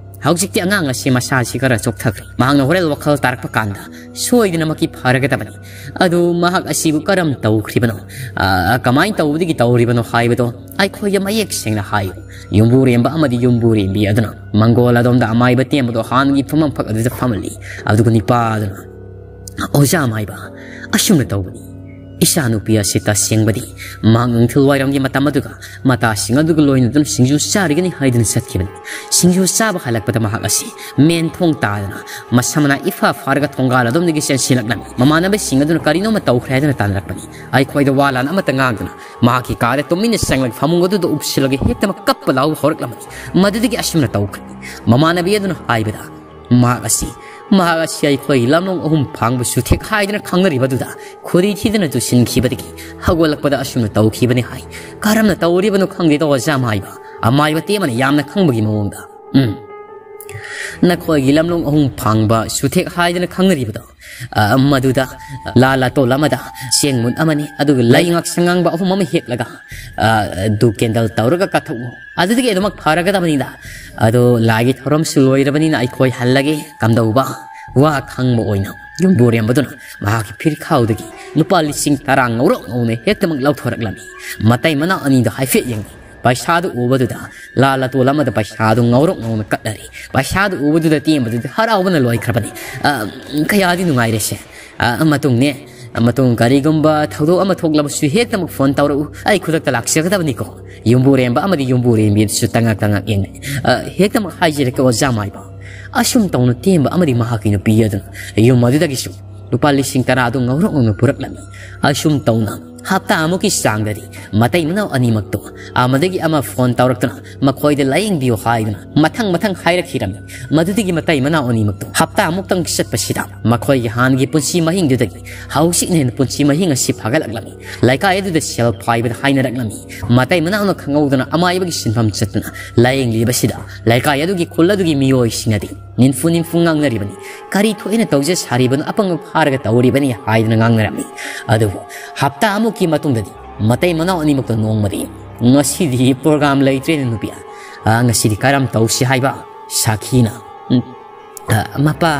ꯍꯧꯖꯤꯛꯇꯤ ꯑꯉꯥꯡ ꯑꯁꯤ ꯃꯁꯥꯁꯤ ꯈꯔ ꯆꯣꯛꯊꯈ꯭ꯔꯦ꯫ ꯃꯍꯥꯛꯅ ꯍꯣꯔꯦꯟ ꯋꯥꯈꯜ ꯇꯥꯔꯛꯄ ꯀꯥꯟꯗ ꯁꯣꯏꯗꯅꯃꯛꯀꯤ ꯐꯔꯒꯗꯕꯅꯤ꯫ ꯑꯗꯨ ꯃꯍꯥꯛ ꯑꯁꯤꯕꯨ ꯀꯔꯝ ꯇꯧꯈ꯭ꯔꯤꯕꯅꯣ, ꯑ, ꯀꯃꯥꯏꯅ ꯇꯧꯕꯗꯒꯤ ꯇꯧꯔꯤꯕꯅꯣ ꯍꯥꯏꯕꯗꯣ ꯑꯩꯈꯣꯏꯗ ꯃꯌꯦꯛ ꯁꯦꯡꯅ ꯍꯥꯏꯌꯨ"꯫ ꯌꯨꯝꯕꯨꯔꯦꯝꯕ ꯑꯃꯗꯤ ꯌꯨꯝꯕꯨꯔꯦꯝꯕꯤ ꯑꯗꯨꯅ ꯃꯪꯒꯣꯜ ꯑꯗꯣꯝꯗ ꯑꯃꯥꯏꯕ ꯇꯦꯝꯕꯗꯣ ꯍꯥꯟꯅꯒꯤ ꯐꯝꯐꯝ ꯐꯛ ꯑꯗꯨꯗ ꯐꯝꯍꯜꯂꯤ꯫ ꯑꯗꯨꯒ ꯅꯤꯄꯥ ꯑꯗꯨꯅ, "ꯑꯣꯖꯥ ꯑꯃꯥꯏꯕ, ꯑꯁꯨꯝꯅ ꯇꯧꯕꯅꯤ꯫ ꯏꯆꯥꯅꯨꯄꯤ ꯑꯁꯤ ꯇꯁꯦꯡꯕꯗꯤ ꯃꯍꯥꯛ ꯅꯨꯡꯊꯤꯜ ꯋꯥꯏꯔꯝꯒꯤ ꯃꯇꯝ ꯑꯗꯨꯒ ꯃꯇꯥꯁꯤꯡ ꯑꯗꯨꯒ ꯂꯣꯏꯅꯗꯨꯅ ꯁꯤꯡꯖꯨ ꯆꯥꯔꯤꯒꯅꯤ ꯍꯥꯏꯗꯨꯅ ꯆꯠꯈꯤꯕꯅꯤ꯫ ꯁꯤꯡꯖꯨ ꯆꯥꯕ ꯍꯜꯂꯛꯄꯗ ꯃꯍꯥꯛ ꯑꯁꯤ ꯃꯦꯟ ꯊꯣꯡ ꯇꯥꯗꯨꯅ ꯃꯁꯝ ꯃꯅꯥ ꯏꯐꯥ ꯐꯥꯔꯒ ꯊꯣꯡꯒꯥꯜ ꯑꯗꯣꯝꯗꯒꯤ ꯆꯦꯟꯁꯤꯜꯂꯛꯂꯝꯃꯤ꯫ ꯃꯃꯥꯟꯅꯕꯁꯤꯡ ꯑꯗꯨꯅ ꯀꯔꯤꯅꯣꯃ ꯇꯧꯈ꯭ꯔꯦ ꯍꯥꯏꯗꯨꯅ ꯇꯥꯟꯅꯔꯛꯄꯅꯤ꯫ ꯑꯩꯈꯣꯏꯗ ꯋꯥ ꯂꯥꯟ ꯑꯃꯠꯇ ꯉꯥꯡꯗꯨꯅ ꯃꯍꯥꯛꯀꯤ ꯀꯥꯗ ꯇꯨꯃꯤꯟꯅ ꯆꯪꯂꯒ ꯐꯃꯨꯡ ꯑꯗꯨꯗ ꯎꯞꯁꯤꯜꯂꯒ ꯍꯦꯛꯇꯃꯛ ꯀꯞꯄ ꯂꯥꯎꯕ ꯍꯧꯔꯛꯂꯝꯃꯤ꯫ ꯃꯗꯨꯗꯒꯤ ꯑꯁꯨꯝꯅ ꯇꯧꯈ꯭ꯔꯦ꯫ ꯃꯃꯥꯟꯅꯕꯤ ꯑꯗꯨꯅ ꯍꯥꯏꯕꯗ, ꯃꯍꯥꯛ ꯑꯁꯤ, ꯃꯍꯥꯛ ꯑꯁꯤ ꯑꯩꯈꯣꯏꯒꯤ ꯂꯝꯂꯣꯡ ꯑꯍꯨꯝ ꯐꯥꯡꯕ ꯆꯨꯊꯦꯛ ꯍꯥꯏꯗꯨꯅ ꯈꯪꯅꯔꯤꯕꯗꯨꯗ ꯈꯨꯗꯤ ꯊꯤꯗꯅ ꯇꯨꯁꯤꯟꯈꯤꯕꯗꯒꯤ ꯍꯧꯒꯠꯂꯛꯄꯗ ꯑꯁꯨꯝꯅ ꯇꯧꯈꯤꯕꯅꯤ ꯍꯥꯏ꯫ ꯀꯔꯝꯅ ꯇꯧꯔꯤꯕꯅꯣ ꯈꯪꯗꯦꯗ ꯑꯣꯖꯥ ꯑꯃꯥꯏꯕ꯫ ꯑꯃꯥꯏꯕ ꯇꯦꯝꯕꯅ ꯌꯥꯝꯅ ꯈꯪꯕꯒꯤ ꯃꯑꯣꯡꯗ, "ꯎꯝ, ꯅꯈꯣꯏꯒꯤ ꯂꯝꯂꯣꯡ ꯑꯍꯨꯝ ꯐꯥꯡꯕ ꯁꯨꯊꯦꯛ ꯍꯥꯏꯗꯅ ꯈꯪꯅꯔꯤꯕꯗꯣ, ꯑ, ꯃꯗꯨꯗ ꯂꯥ ꯂꯥꯇꯣꯜ ꯑꯃꯗ ꯆꯦꯡ ꯃꯨꯟ ꯑꯃꯅꯤ, ꯑꯗꯨꯒ ꯂꯩꯉꯥꯛ ꯁꯉꯥꯡꯕ ꯑꯍꯨꯝ ꯑꯃ ꯍꯦꯛꯂꯒ, ꯑ, ꯗꯨ ꯀꯦꯟꯗꯜ ꯇꯧꯔꯒ ꯀꯠꯊꯣꯛꯎ꯫ ꯑꯗꯨꯗꯒꯤ ꯑꯗꯨꯃꯛ ꯐꯔꯒꯗꯕꯅꯤꯗ꯫ ꯑꯗꯣ ꯂꯥꯏꯒꯤ ꯊꯧꯔꯝꯁꯨ ꯂꯣꯏꯔꯕꯅꯤꯅ ꯑꯩꯈꯣꯏ ꯍꯜꯂꯒꯦ꯫ ꯀꯝꯗꯧꯕ? ꯋꯥ ꯈꯪꯕ ꯑꯣꯏꯅ ꯌꯨꯝꯕꯨꯔꯦꯝꯕꯗꯨꯅ ꯃꯍꯥꯛꯀꯤ ꯐꯤꯔꯈꯥꯎꯗꯒꯤ ꯂꯨꯄꯥ ꯂꯤꯁꯤꯡ ꯇꯔꯥ ꯉꯧꯔꯣꯛ ꯉꯧꯅ ꯍꯦꯛꯇꯃꯛ ꯂꯧꯊꯣꯔꯛꯂꯝꯃꯤ꯫ ꯃꯇꯩ ꯃꯅꯥꯎ ꯑꯅꯤꯗꯣ ꯍꯥꯏꯐꯦꯠ ꯌꯦꯡꯂꯤ꯫ ꯄꯩꯁꯥꯗꯨ ꯎꯕꯗꯨꯗ ꯂꯥ ꯂꯥꯇꯣꯜ ꯑꯃꯗ ꯄꯩꯁꯥꯗꯨ ꯉꯧꯔꯣꯛ ꯉꯧꯅ ꯀꯠꯂꯔꯤ꯫ ꯄꯩꯁꯥꯗꯨ ꯎꯕꯗꯨꯗ ꯇꯦꯝꯕꯗꯨꯗꯤ ꯍꯔꯥꯎꯕꯅ ꯂꯣꯏꯈ꯭ꯔꯕꯅꯤ꯫ ꯑ, ꯀꯌꯥꯗꯤ ꯅꯨꯡꯉꯥꯏꯔꯦꯁꯦ꯫ ꯑ, ꯃꯇꯨꯡꯅꯦ, ꯃꯇꯨꯡ ꯀꯔꯤꯒꯨꯝꯕ ꯊꯧꯗꯣꯛ ꯑꯃ ꯊꯣꯛꯂꯕꯁꯨ ꯍꯦꯛꯇꯃꯛ ꯐꯣꯟ ꯇꯧꯔꯛꯎ, ꯑꯩ ꯈꯨꯗꯛꯇ ꯂꯥꯛꯆꯒꯗꯕꯅꯤꯀꯣ꯫ ꯌꯨꯝꯕꯨꯔꯦꯝꯕ ꯑꯃꯗꯤ ꯌꯨꯝꯕꯨꯔꯦꯝꯕꯤꯗꯨꯁꯨ ꯇꯉꯥꯛ ꯇꯉꯥꯛ ꯌꯦꯡꯅꯩ꯫ "ꯑ, ꯍꯦꯛꯇꯃꯛ ꯍꯥꯏꯖꯔꯛꯀꯦ ꯑꯣꯖꯥ ꯃꯥꯏꯕ꯫" ꯑꯁꯨꯝ ꯇꯧꯅ ꯇꯦꯝꯕ ꯑꯃꯗꯤ ꯃꯍꯥꯛꯀꯤ ꯅꯨꯄꯤ ꯑꯗꯨꯅ ꯌꯨꯝ ꯑꯗꯨꯗꯒꯤꯁꯨ ꯂꯨꯄꯥ ꯂꯤꯁꯤꯡ ꯇꯔꯥꯗꯨ ꯉꯧꯔꯣꯛ ꯉꯧꯅ ꯄꯨꯔꯛꯂꯝꯃꯤ꯫ ꯑꯁꯨꯝ ꯇꯧꯅ ꯍꯞꯇꯥ ꯑꯃꯨꯛꯀꯤ ꯆꯥꯡꯗꯗꯤ ꯃꯇꯩ ꯃꯅꯥꯎ ꯑꯅꯤꯃꯛꯇꯣ ꯑꯃꯗꯒꯤ ꯑꯃ ꯐꯣꯟ ꯇꯧꯔꯛꯇꯨꯅ ꯃꯈꯣꯏꯗ ꯂꯥꯌꯦꯡꯕꯤꯌꯨ ꯍꯥꯏꯗꯨꯅ ꯃꯊꯪ ꯃꯊꯪ ꯍꯥꯏꯔꯛꯈꯤꯔꯝꯃꯤ꯫ ꯃꯗꯨꯗꯒꯤ ꯃꯇꯩ ꯃꯅꯥꯎ ꯑꯅꯤꯃꯛꯇꯣ ꯍꯞꯇꯥꯃꯨꯛꯇꯪ ꯆꯠꯄꯁꯤꯗ ꯃꯈꯣꯏꯒꯤ ꯍꯥꯟꯅꯒꯤ ꯄꯨꯟꯁꯤ ꯃꯍꯤꯡꯗꯨꯗꯒꯤ ꯍꯧꯖꯤꯛꯅ ꯍꯦꯟꯅ ꯄꯨꯟꯁꯤ ꯃꯍꯤꯡ ꯑꯁꯤ ꯐꯒꯠꯂꯛꯂꯝꯃꯤ꯫ ꯂꯩꯀꯥꯏ ꯑꯗꯨꯗ ꯁꯦꯜ ꯄꯥꯏꯕꯗ ꯍꯥꯏꯅꯔꯛꯂꯝꯃꯤ꯫ ꯃꯇꯩ ꯃꯅꯥꯎꯅ ꯈꯪꯍꯧꯗꯅ ꯑꯃꯥꯏꯕꯒꯤ ꯁꯤꯟꯐꯝ ꯆꯠꯇꯨꯅ ꯂꯥꯌꯦꯡꯂꯤꯕꯁꯤꯗ ꯂꯩꯀꯥꯏ ꯑꯗꯨꯒꯤ ꯈꯨꯜ ꯑꯗꯨꯒꯤ ꯃꯤꯑꯣꯏꯁꯤꯡꯅꯗꯤ ꯅꯤꯟꯐꯨ ꯅꯤꯟꯐꯨ ꯉꯥꯡꯅꯔꯤꯕꯅꯤ꯫ "ꯀꯔꯤ ꯊꯣꯛꯏꯅ ꯇꯧꯖ ꯁꯥꯔꯤꯕꯅꯣ? ꯑꯄꯪꯕ ꯐꯥꯔꯒ ꯇꯧꯔꯤꯕꯅꯤ" ꯍꯥꯏꯗꯨꯅ ꯉꯥꯡꯅꯔꯝꯃꯤ꯫ ꯑꯗꯨꯕꯨ ꯍꯞꯇꯥ ꯑꯃꯨꯛꯀꯤ ꯃꯇꯨꯡꯗꯗꯤ ꯃꯇꯩ ꯃꯅꯥꯎ ꯑꯅꯤꯃꯛꯇ ꯅꯣꯡꯃꯗꯤ, "ꯉꯁꯤꯗꯤ ꯄ꯭ꯔꯣꯒ꯭ꯔꯥꯝ ꯂꯩꯇ꯭ꯔꯦꯅꯦ ꯅꯨꯄꯤ, ꯑ, ꯉꯁꯤꯗꯤ ꯀꯔꯝ ꯇꯧꯁꯤ ꯍꯥꯏꯕ?" ꯁꯥꯈꯤꯅ, "ꯎꯝ, ꯑ, ꯃꯄꯥ,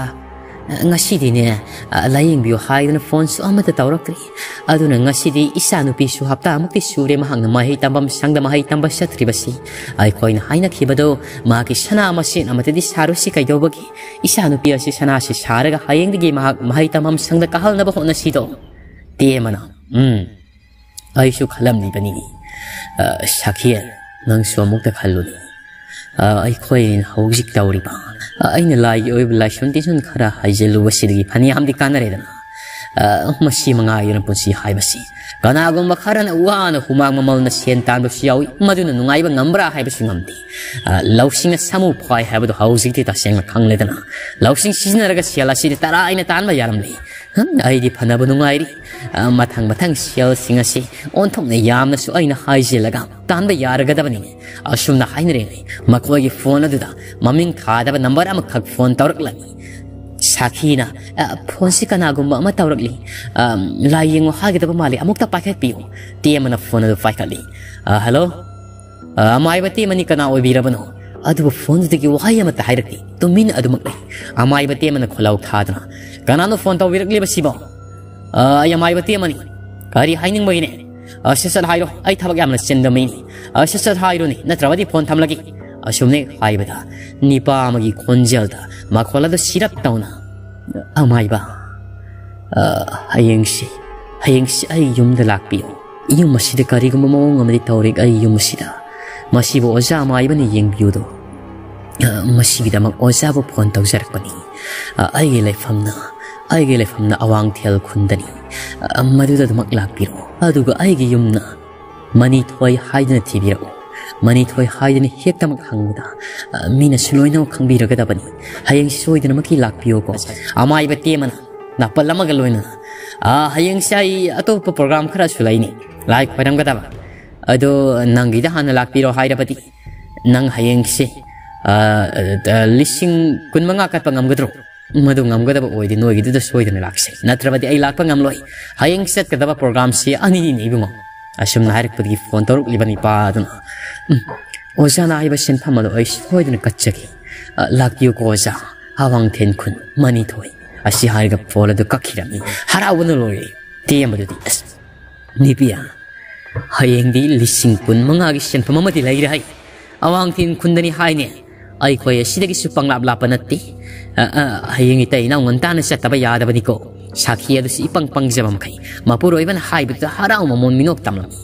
ꯑ, ꯉꯁꯤꯗꯤꯅꯦ, ꯑ, ꯂꯥꯌꯦꯡꯕꯤꯌꯨ ꯍꯥꯏꯗꯨꯅ ꯐꯣꯟꯁꯨ ꯑꯃꯠꯇ ꯇꯧꯔꯛꯇ꯭ꯔꯤ꯫ ꯑꯗꯨꯅ ꯉꯁꯤꯗꯤ ꯏꯆꯥꯅꯨꯄꯤꯁꯨ ꯍꯞꯇꯥꯃꯨꯛꯇꯤ ꯁꯨꯔꯦ ꯃꯍꯥꯛꯅ ꯃꯍꯩ ꯇꯝꯐꯝ ꯁꯪꯗ ꯃꯍꯩ ꯇꯝꯕ ꯆꯠꯇ꯭ꯔꯤꯕꯁꯤ꯫ ꯑꯩꯈꯣꯏꯅ ꯍꯥꯏꯅꯈꯤꯕꯗꯣ ꯃꯍꯥꯛꯀꯤ ꯁꯅꯥ ꯃꯆꯦꯠ ꯑꯃꯠꯇꯗꯤ ꯁꯥꯔꯨꯁꯤ ꯀꯩꯗꯧꯕꯒꯤ? ꯏꯆꯥꯅꯨꯄꯤ ꯑꯁꯤ ꯁꯅꯥꯁꯤ ꯁꯥꯔꯒ ꯍꯌꯦꯡꯗꯒꯤ ꯃꯍꯥꯛ ꯃꯍꯩ ꯇꯝꯐꯝ ꯁꯪꯗ ꯀꯥꯍꯜꯅꯕ ꯍꯣꯠꯅꯁꯤꯗꯣ꯫" ꯇꯦꯃꯅ, "ꯎꯝ, ꯑꯩꯁꯨ ꯈꯜꯂꯝꯂꯤꯕꯅꯤ꯫ ꯑ, ꯁꯥꯈꯤ, ꯅꯪꯁꯨ ꯑꯃꯨꯛꯇ ꯈꯜꯂꯨꯅꯦ꯫ ꯑ, ꯑꯩꯈꯣꯏꯅ ꯍꯧꯖꯤꯛ ꯇꯧꯔꯤꯕ, ꯑ, ꯑꯩꯅ ꯂꯥꯏꯒꯤ ꯑꯣꯏꯕ ꯂꯥꯏꯁꯣꯟ ꯇꯤꯟꯁꯣꯟ ꯈꯔ ꯍꯥꯏꯖꯤꯜꯂꯨꯕꯁꯤꯗꯒꯤ ꯐꯅꯌꯥꯝꯗꯤ ꯀꯥꯟꯅꯔꯦꯗꯅ꯫ ꯑ, ꯃꯁꯤ ꯃꯉꯥꯏꯗꯅ ꯄꯨꯟꯁꯤ ꯍꯥꯏꯕꯁꯤ꯫ ꯀꯅꯥꯒꯨꯝꯕ ꯈꯔꯅ ꯋꯥꯅ ꯍꯨꯃꯥꯡ ꯃꯃꯜꯅ ꯁꯦꯟ ꯇꯥꯟꯕꯁꯨ ꯌꯥꯎꯏ, ꯃꯗꯨꯅ ꯅꯨꯡꯉꯥꯏꯕ ꯉꯝꯕ꯭ꯔꯥ ꯍꯥꯏꯕꯁꯨ ꯉꯝꯗꯦ꯫ ꯑ, ꯂꯧꯁꯤꯡꯅ ꯁꯥꯃꯨ ꯐꯥꯏ ꯍꯥꯏꯕꯗꯨ ꯍꯧꯖꯤꯛꯇꯤ ꯇꯁꯦꯡꯅ ꯈꯪꯂꯦꯗꯅ꯫ ꯂꯧꯁꯤꯡ ꯁꯤꯖꯤꯟꯅꯔꯒ ꯁꯦꯜ ꯑꯁꯤꯗꯤ ꯇꯔꯥ ꯑꯩꯅ ꯇꯥꯟꯕ ꯌꯥꯔꯝꯂꯦ꯫ ꯎꯝ, ꯑꯩꯗꯤ ꯐꯅꯕ ꯅꯨꯡꯉꯥꯏꯔꯤ꯫ ꯑ, ꯃꯊꯪ ꯃꯊꯪ ꯁꯦꯜꯁꯤꯡ ꯑꯁꯤ ꯑꯣꯟꯊꯣꯛꯅ ꯌꯥꯝꯅꯁꯨ ꯑꯩꯅ ꯍꯥꯏꯖꯤꯜꯂꯒ ꯇꯥꯟꯕ ꯌꯥꯔꯒꯗꯕꯅꯤꯅꯦ꯫ ꯑꯁꯨꯝꯅ ꯍꯥꯏꯅꯔꯤꯉꯩ ꯃꯈꯣꯏꯒꯤ ꯐꯣꯟ ꯑꯗꯨꯗ ꯃꯃꯤꯡ ꯊꯥꯗꯕ ꯅꯝꯕꯔ ꯑꯃꯈꯛ ꯐꯣꯟ ꯇꯧꯔꯛꯂꯝꯃꯤ꯫ ꯁꯥꯈꯤꯅ, "ꯑ, ꯐꯣꯟꯁꯤ ꯀꯅꯥꯒꯨꯝꯕ ꯑꯃ ꯇꯧꯔꯛꯂꯤ꯫ ꯑ, ꯂꯥꯏ ꯌꯦꯡꯉꯨ ꯍꯥꯏꯒꯗꯕ ꯃꯥꯜꯂꯤ, ꯑꯃꯨꯛꯇ ꯄꯥꯏꯈꯠꯄꯤꯌꯨ꯫" ꯇꯦꯝꯕꯅ ꯐꯣꯟ ꯑꯗꯨ ꯄꯥꯏꯈꯠꯂꯤ꯫ "ꯑ, ꯍꯜꯂꯣ? ꯑ, ꯑꯃꯥꯏꯕ ꯇꯦꯝꯕꯅꯤ, ꯀꯅꯥ ꯑꯣꯏꯕꯤꯔꯕꯅꯣ?" ꯑꯗꯨꯕꯨ ꯐꯣꯟꯗꯨꯗꯒꯤ ꯋꯥꯍꯩ ꯑꯃꯠꯇ ꯍꯥꯏꯔꯛꯇꯦ꯫ ꯇꯨꯃꯤꯟ ꯑꯗꯨꯃꯛ ꯂꯩ꯫ ꯑꯃꯥꯏꯕ ꯇꯦꯝꯕꯅ ꯈꯣꯜꯂꯥꯎ ꯊꯥꯗꯨꯅ, "ꯀꯅꯥꯅꯣ ꯐꯣꯟ ꯇꯧꯕꯤꯔꯛꯂꯤꯕꯁꯤꯕꯣ?" "ꯑ, ꯑꯩ ꯑꯃꯥꯏꯕ ꯇꯦꯝꯕꯅꯤ꯫ ꯀꯔꯤ ꯍꯥꯏꯅꯤꯡꯕꯒꯤꯅꯦ?" "ꯑ, ꯁꯠ ꯁꯠ ꯍꯥꯏꯔꯣ, ꯑꯩ ꯊꯕꯛ ꯌꯥꯝꯅ ꯆꯤꯟꯕ ꯃꯤꯅꯤ꯫ ꯑ, ꯁꯠ ꯁꯠ ꯍꯥꯏꯔꯣꯅꯦ, ꯅꯠꯇ꯭ꯔꯕꯗꯤ ꯐꯣꯟ ꯊꯝꯂꯒꯦ꯫" ꯑꯁꯨꯝꯅ ꯍꯥꯏꯕꯗ ꯅꯤꯄꯥ ꯑꯃꯒꯤ ꯈꯣꯟꯖꯦꯜꯗ ꯃꯈꯣꯜ ꯑꯗꯨ ꯁꯤꯔꯞ ꯇꯧꯅ, "ꯑꯃꯥꯏꯕ, ꯑ, ꯍꯌꯦꯡꯁꯤ, ꯍꯌꯦꯡꯁꯤ ꯑꯩ ꯌꯨꯝꯗ ꯂꯥꯛꯄꯤꯌꯨ꯫ ꯌꯨꯝ ꯑꯁꯤꯗ ꯀꯔꯤꯒꯨꯝꯕ ꯃꯑꯣꯡ ꯑꯃꯗꯤ ꯇꯧꯔꯦ ꯑꯩ ꯌꯨꯝ ꯑꯁꯤꯗ꯫ ꯃꯁꯤꯕꯨ ꯑꯣꯖꯥ ꯑꯃꯥꯏꯕꯅ ꯌꯦꯡꯕꯤꯌꯨꯗꯣ꯫ ꯑ, ꯃꯁꯤꯒꯤꯗꯃꯛ ꯑꯣꯖꯥꯕꯨ ꯐꯣꯟ ꯇꯧꯖꯔꯛꯄꯅꯤ꯫ ꯑ, ꯑꯩꯒꯤ ꯂꯩꯐꯝꯅ, ꯑꯩꯒꯤ ꯂꯩꯐꯝꯅ ꯑꯋꯥꯡꯊꯦꯜ ꯈꯨꯟꯗꯅꯤ꯫ ꯑ, ꯃꯗꯨꯗ ꯑꯗꯨꯃꯛ ꯂꯥꯛꯄꯤꯔꯣ꯫ ꯑꯗꯨꯒ ꯑꯩꯒꯤ ꯌꯨꯝꯅ ꯃꯅꯤꯊꯣꯏ ꯍꯥꯏꯗꯨꯅ ꯊꯤꯕꯤꯔꯛꯎ꯫ ꯃꯅꯤꯊꯣꯏ ꯍꯥꯏꯗꯨꯅ ꯍꯦꯛꯇꯃꯛ ꯍꯪꯕꯗ, ꯑ, ꯃꯤꯅꯁꯨ ꯂꯣꯏꯅꯃꯛ ꯈꯪꯕꯤꯔꯒꯗꯕꯅꯤ꯫ ꯍꯌꯦꯡ ꯁꯣꯏꯗꯅꯃꯛꯀꯤ ꯂꯥꯛꯄꯤꯌꯨꯀꯣ꯫" ꯑꯃꯥꯏꯕ ꯇꯦꯝꯕꯅ ꯅꯥꯄꯜ ꯑꯃꯒ ꯂꯣꯏꯅꯅ, "ꯑ, ꯍꯌꯦꯡꯁꯦ ꯑꯩ ꯑꯇꯣꯞꯄ ꯄ꯭ꯔꯣꯒ꯭ꯔꯥꯝ ꯈꯔꯁꯨ ꯂꯩꯅꯤ, ꯂꯥꯏ ꯈꯣꯏꯔꯝꯒꯗꯕ꯫ ꯑꯗꯣ ꯅꯪꯒꯤꯗ ꯍꯥꯟꯅ ꯂꯥꯛꯄꯤꯔꯣ ꯍꯥꯏꯔꯕꯗꯤ, ꯅꯪ ꯍꯌꯦꯡꯁꯦ, ꯑ, ꯑ, ꯂꯤꯁꯤꯡ ꯀꯨꯟꯃꯉꯥ ꯀꯠꯄ ꯉꯝꯒꯗ꯭ꯔꯣ? ꯃꯗꯨ ꯉꯝꯒꯗꯕ ꯑꯣꯏꯗꯤ ꯅꯣꯏꯒꯤꯗꯨꯗ ꯁꯣꯏꯗꯅ ꯂꯥꯛꯁꯦ꯫ ꯅꯠꯇ꯭ꯔꯕꯗꯤ ꯑꯩ ꯂꯥꯛꯄ ꯉꯝꯂꯣꯏ꯫ ꯍꯌꯦꯡ ꯆꯠꯀꯗꯕ ꯄ꯭ꯔꯣꯒ꯭ꯔꯥꯝꯁꯤ ꯑꯅꯤꯅꯤꯅꯦ ꯏꯕꯨꯡꯉꯣ꯫" ꯑꯁꯨꯝꯅ ꯍꯥꯏꯔꯛꯄꯗꯒꯤ ꯐꯣꯟ ꯇꯧꯔꯛꯂꯤꯕ ꯅꯤꯄꯥ ꯑꯗꯨꯅ, "ꯎꯝ, ꯑꯣꯖꯥꯅ ꯍꯥꯏꯕ ꯁꯤꯟꯐꯝ ꯑꯗꯨ ꯑꯩ ꯁꯣꯏꯗꯅ ꯀꯠꯆꯒꯦ꯫ ꯑ, ꯂꯥꯛꯄꯤꯌꯨꯀꯣ ꯑꯣꯖꯥ, ꯑꯋꯥꯡꯊꯦꯟ ꯈꯨꯟ ꯃꯅꯤꯊꯣꯏ꯫" ꯑꯁꯤ ꯍꯥꯏꯔꯒ ꯐꯣꯟ ꯑꯗꯨ ꯀꯛꯈꯤꯔꯝꯃꯤ꯫ ꯍꯔꯥꯎꯕꯅ ꯂꯣꯏꯔꯦ꯫ ꯇꯦꯝꯕꯗꯨꯗꯤ, "ꯑꯁ, ꯅꯤꯄꯤꯌꯥ, ꯍꯌꯦꯡꯗꯤ ꯂꯤꯁꯤꯡ ꯀꯨꯟ ꯃꯉꯥꯒꯤ ꯁꯦꯟꯐꯝ ꯑꯃꯗꯤ ꯂꯩꯔꯦ ꯍꯥꯏ꯫ ꯑꯋꯥꯡꯊꯦꯟ ꯈꯨꯟꯗꯅꯤ ꯍꯥꯏꯅꯦ꯫ ꯑꯩꯈꯣꯏ ꯑꯁꯤꯗꯒꯤꯁꯨ ꯄꯪꯂꯥꯞ ꯂꯥꯞꯄ ꯅꯠꯇꯦ꯫ ꯑ, ꯑ, ꯍꯌꯦꯡ ꯏꯇꯩ ꯏꯅꯥꯎ ꯉꯟꯇꯥꯅ ꯆꯠꯇꯕ ꯌꯥꯗꯕꯅꯤꯀꯣ꯫" ꯁꯥꯈꯤ ꯑꯗꯨꯁꯨ ꯏꯄꯪ ꯄꯪꯖꯕ ꯃꯈꯩ ꯃꯄꯨꯔꯣꯏꯕꯅ ꯍꯥꯏꯕꯗꯨꯗ ꯍꯔꯥꯎ ꯃꯃꯣꯟ ꯃꯤꯅꯣꯛ ꯇꯝꯂꯝꯃꯤ꯫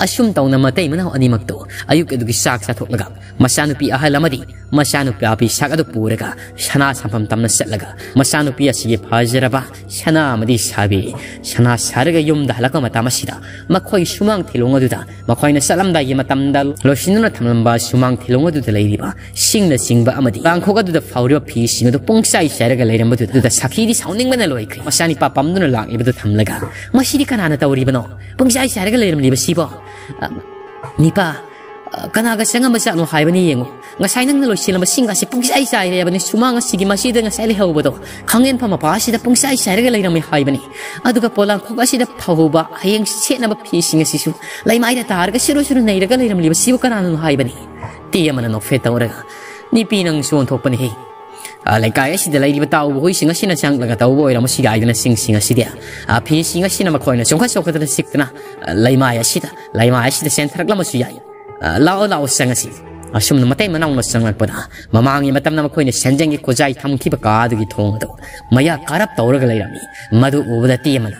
ꯑꯁꯨꯝ ꯇꯧꯅ ꯃꯇꯩ ꯃꯅꯥꯎ ꯑꯅꯤꯃꯛꯇꯣ ꯑꯌꯨꯛ ꯑꯗꯨꯒꯤ ꯆꯥꯛ ꯆꯥꯊꯣꯛꯂꯒ ꯃꯆꯥꯅꯨꯄꯤ ꯑꯍꯜ ꯑꯃꯗꯤ ꯃꯆꯥꯅꯨꯄꯥ ꯐꯤꯁꯥꯛ ꯑꯗꯨ ꯄꯨꯔꯒ ꯁꯅꯥ ꯁꯥꯐꯝ ꯇꯝꯅ ꯆꯠꯂꯒ ꯃꯆꯥꯅꯨꯄꯤ ꯑꯁꯤꯒꯤ ꯐꯖꯔꯕ ꯁꯅꯥ ꯑꯃꯗꯤ ꯁꯥꯕꯤ, ꯁꯅꯥ ꯁꯥꯔꯒ ꯌꯨꯝꯗ ꯍꯜꯂꯛꯄ ꯃꯇꯝ ꯑꯁꯤꯗ ꯃꯈꯣꯏꯒꯤ ꯁꯨꯃꯥꯡ ꯊꯤꯂꯣꯡ ꯑꯗꯨꯗ ꯃꯈꯣꯏꯅ ꯆꯠꯂꯝꯗꯥꯏꯒꯤ ꯃꯇꯝꯗ ꯂꯣꯏꯁꯤꯟꯗꯨꯅ ꯊꯝꯂꯝꯕ ꯁꯨꯃꯥꯡ ꯊꯤꯂꯣꯡ ꯑꯗꯨꯗ ꯂꯩꯔꯤꯕ ꯁꯤꯡꯅꯆꯤꯡꯕ ꯑꯃꯗꯤ ꯀꯥꯡꯈꯣꯛ ꯑꯗꯨꯗ ꯐꯧꯔꯤꯕ ꯐꯤꯁꯤꯡ ꯑꯗꯨ ꯄꯨꯡꯆꯥꯏ ꯆꯥꯏꯔꯒ ꯂꯩꯔꯝꯕꯗꯨꯗ ꯁꯥꯈꯤꯗꯤ ꯁꯥꯎꯅꯤꯡꯕꯅ ꯂꯣꯏꯈ꯭ꯔꯦ꯫ ꯃꯆꯥꯅꯤ ꯄꯥꯄꯝꯗꯨꯅ ꯂꯥꯛꯂꯤꯕꯗꯨ ꯊꯝꯂꯒ, "ꯃꯁꯤꯗꯤ ꯀꯅꯥꯅ ꯇꯧꯔꯤꯕꯅꯣ? ꯄꯨꯡꯆꯥꯏ ꯆꯥꯏꯔꯒ ꯂꯩꯔꯝꯂꯤꯕꯁꯤꯕꯣ?" "ꯑ, ꯅꯤꯄꯥ, ꯑ, ꯀꯅꯥꯒ ꯆꯪꯉꯝꯕ ꯖꯥꯠꯅꯣ ꯍꯥꯏꯕꯅꯤ ꯌꯦꯡꯉꯨ꯫ ꯉꯁꯥꯏ ꯅꯪꯅ ꯂꯣꯏꯁꯤꯜꯂꯝꯕꯁꯤꯡ ꯑꯁꯤ ꯄꯨꯡꯆꯥꯏ ꯆꯥꯏꯔꯦ ꯍꯥꯏꯕꯅꯤ꯫ ꯁꯨꯃꯥꯡ ꯑꯁꯤꯒꯤ ꯃꯁꯤꯗ ꯉꯁꯥꯏ ꯂꯩꯍꯧꯕꯗꯣ ꯈꯥꯡꯉꯦꯟꯐꯝ ꯃꯄꯥ ꯑꯁꯤꯗ ꯄꯨꯡꯆꯥꯏ ꯆꯥꯏꯔꯒ ꯂꯩꯔꯝꯃꯤ ꯍꯥꯏꯕꯅꯤ꯫ ꯑꯗꯨꯒ ꯄꯣꯂꯥꯡꯈꯣꯛ ꯑꯁꯤꯗ ꯐꯧꯍꯧꯕ ꯍꯌꯦꯡ ꯁꯦꯠꯅꯕ ꯐꯤꯁꯤꯡ ꯑꯁꯤꯁꯨ ꯂꯩꯃꯥꯏꯗ ꯇꯥꯔꯒ ꯁꯤꯔꯨ ꯁꯤꯔꯨ ꯅꯩꯔꯒ ꯂꯩꯔꯝꯂꯤꯕꯁꯤꯕꯨ ꯀꯅꯥꯅꯣ ꯍꯥꯏꯕꯅꯤ?" ꯇꯤ ꯑꯃꯅ ꯅꯣꯛꯐꯦꯠ ꯇꯧꯔꯒ, "ꯅꯤꯄꯤ, ꯅꯪꯁꯨ ꯑꯣꯟꯊꯣꯛꯄꯅꯤꯍꯦ꯫ ꯑ, ꯂꯩꯀꯥꯏ ꯑꯁꯤꯗ ꯂꯩꯔꯤꯕ ꯇꯥꯎꯕ ꯍꯨꯏꯁꯤꯡ ꯑꯁꯤꯅ ꯆꯪꯂꯒ ꯇꯧꯕ ꯑꯣꯏꯔꯝꯃꯁꯨ ꯌꯥꯏꯗꯅ ꯁꯤꯡꯁꯤꯡ ꯑꯁꯤꯗꯤ꯫ ꯑ, ꯐꯤꯁꯤꯡ ꯑꯁꯤꯅ ꯃꯈꯣꯏꯅ ꯆꯣꯡꯈꯠ ꯆꯣꯡꯈꯠꯇꯅ ꯆꯤꯛꯇꯅ, ꯑ, ꯂꯩꯃꯥꯏ ꯑꯁꯤꯗ, ꯂꯩꯃꯥꯏ ꯑꯁꯤꯗ ꯆꯦꯟꯊꯔꯛꯂꯝꯃꯁꯨ ꯌꯥꯏ꯫ ꯑ, ꯂꯥꯛꯑꯣ, ꯂꯥꯛꯑꯣ, ꯆꯪꯉꯁꯤ꯫" ꯑꯁꯨꯝꯅ ꯃꯇꯩ ꯃꯅꯥꯎꯅ ꯆꯪꯂꯛꯄꯗ ꯃꯃꯥꯡꯒꯤ ꯃꯇꯝꯗ ꯃꯈꯣꯏꯅ ꯁꯦꯟꯖꯦꯡꯒꯤ ꯈꯨꯖꯥꯏ ꯊꯝꯈꯤꯕ ꯀꯥ ꯑꯗꯨꯒꯤ ꯊꯣꯡ ꯑꯗꯨ ꯃꯌꯥ ꯀꯥꯔꯞ ꯇꯧꯔꯒ ꯂꯩꯔꯝꯃꯤ꯫ ꯃꯗꯨ ꯎꯕꯗ ꯇꯤ ꯑꯃꯅ,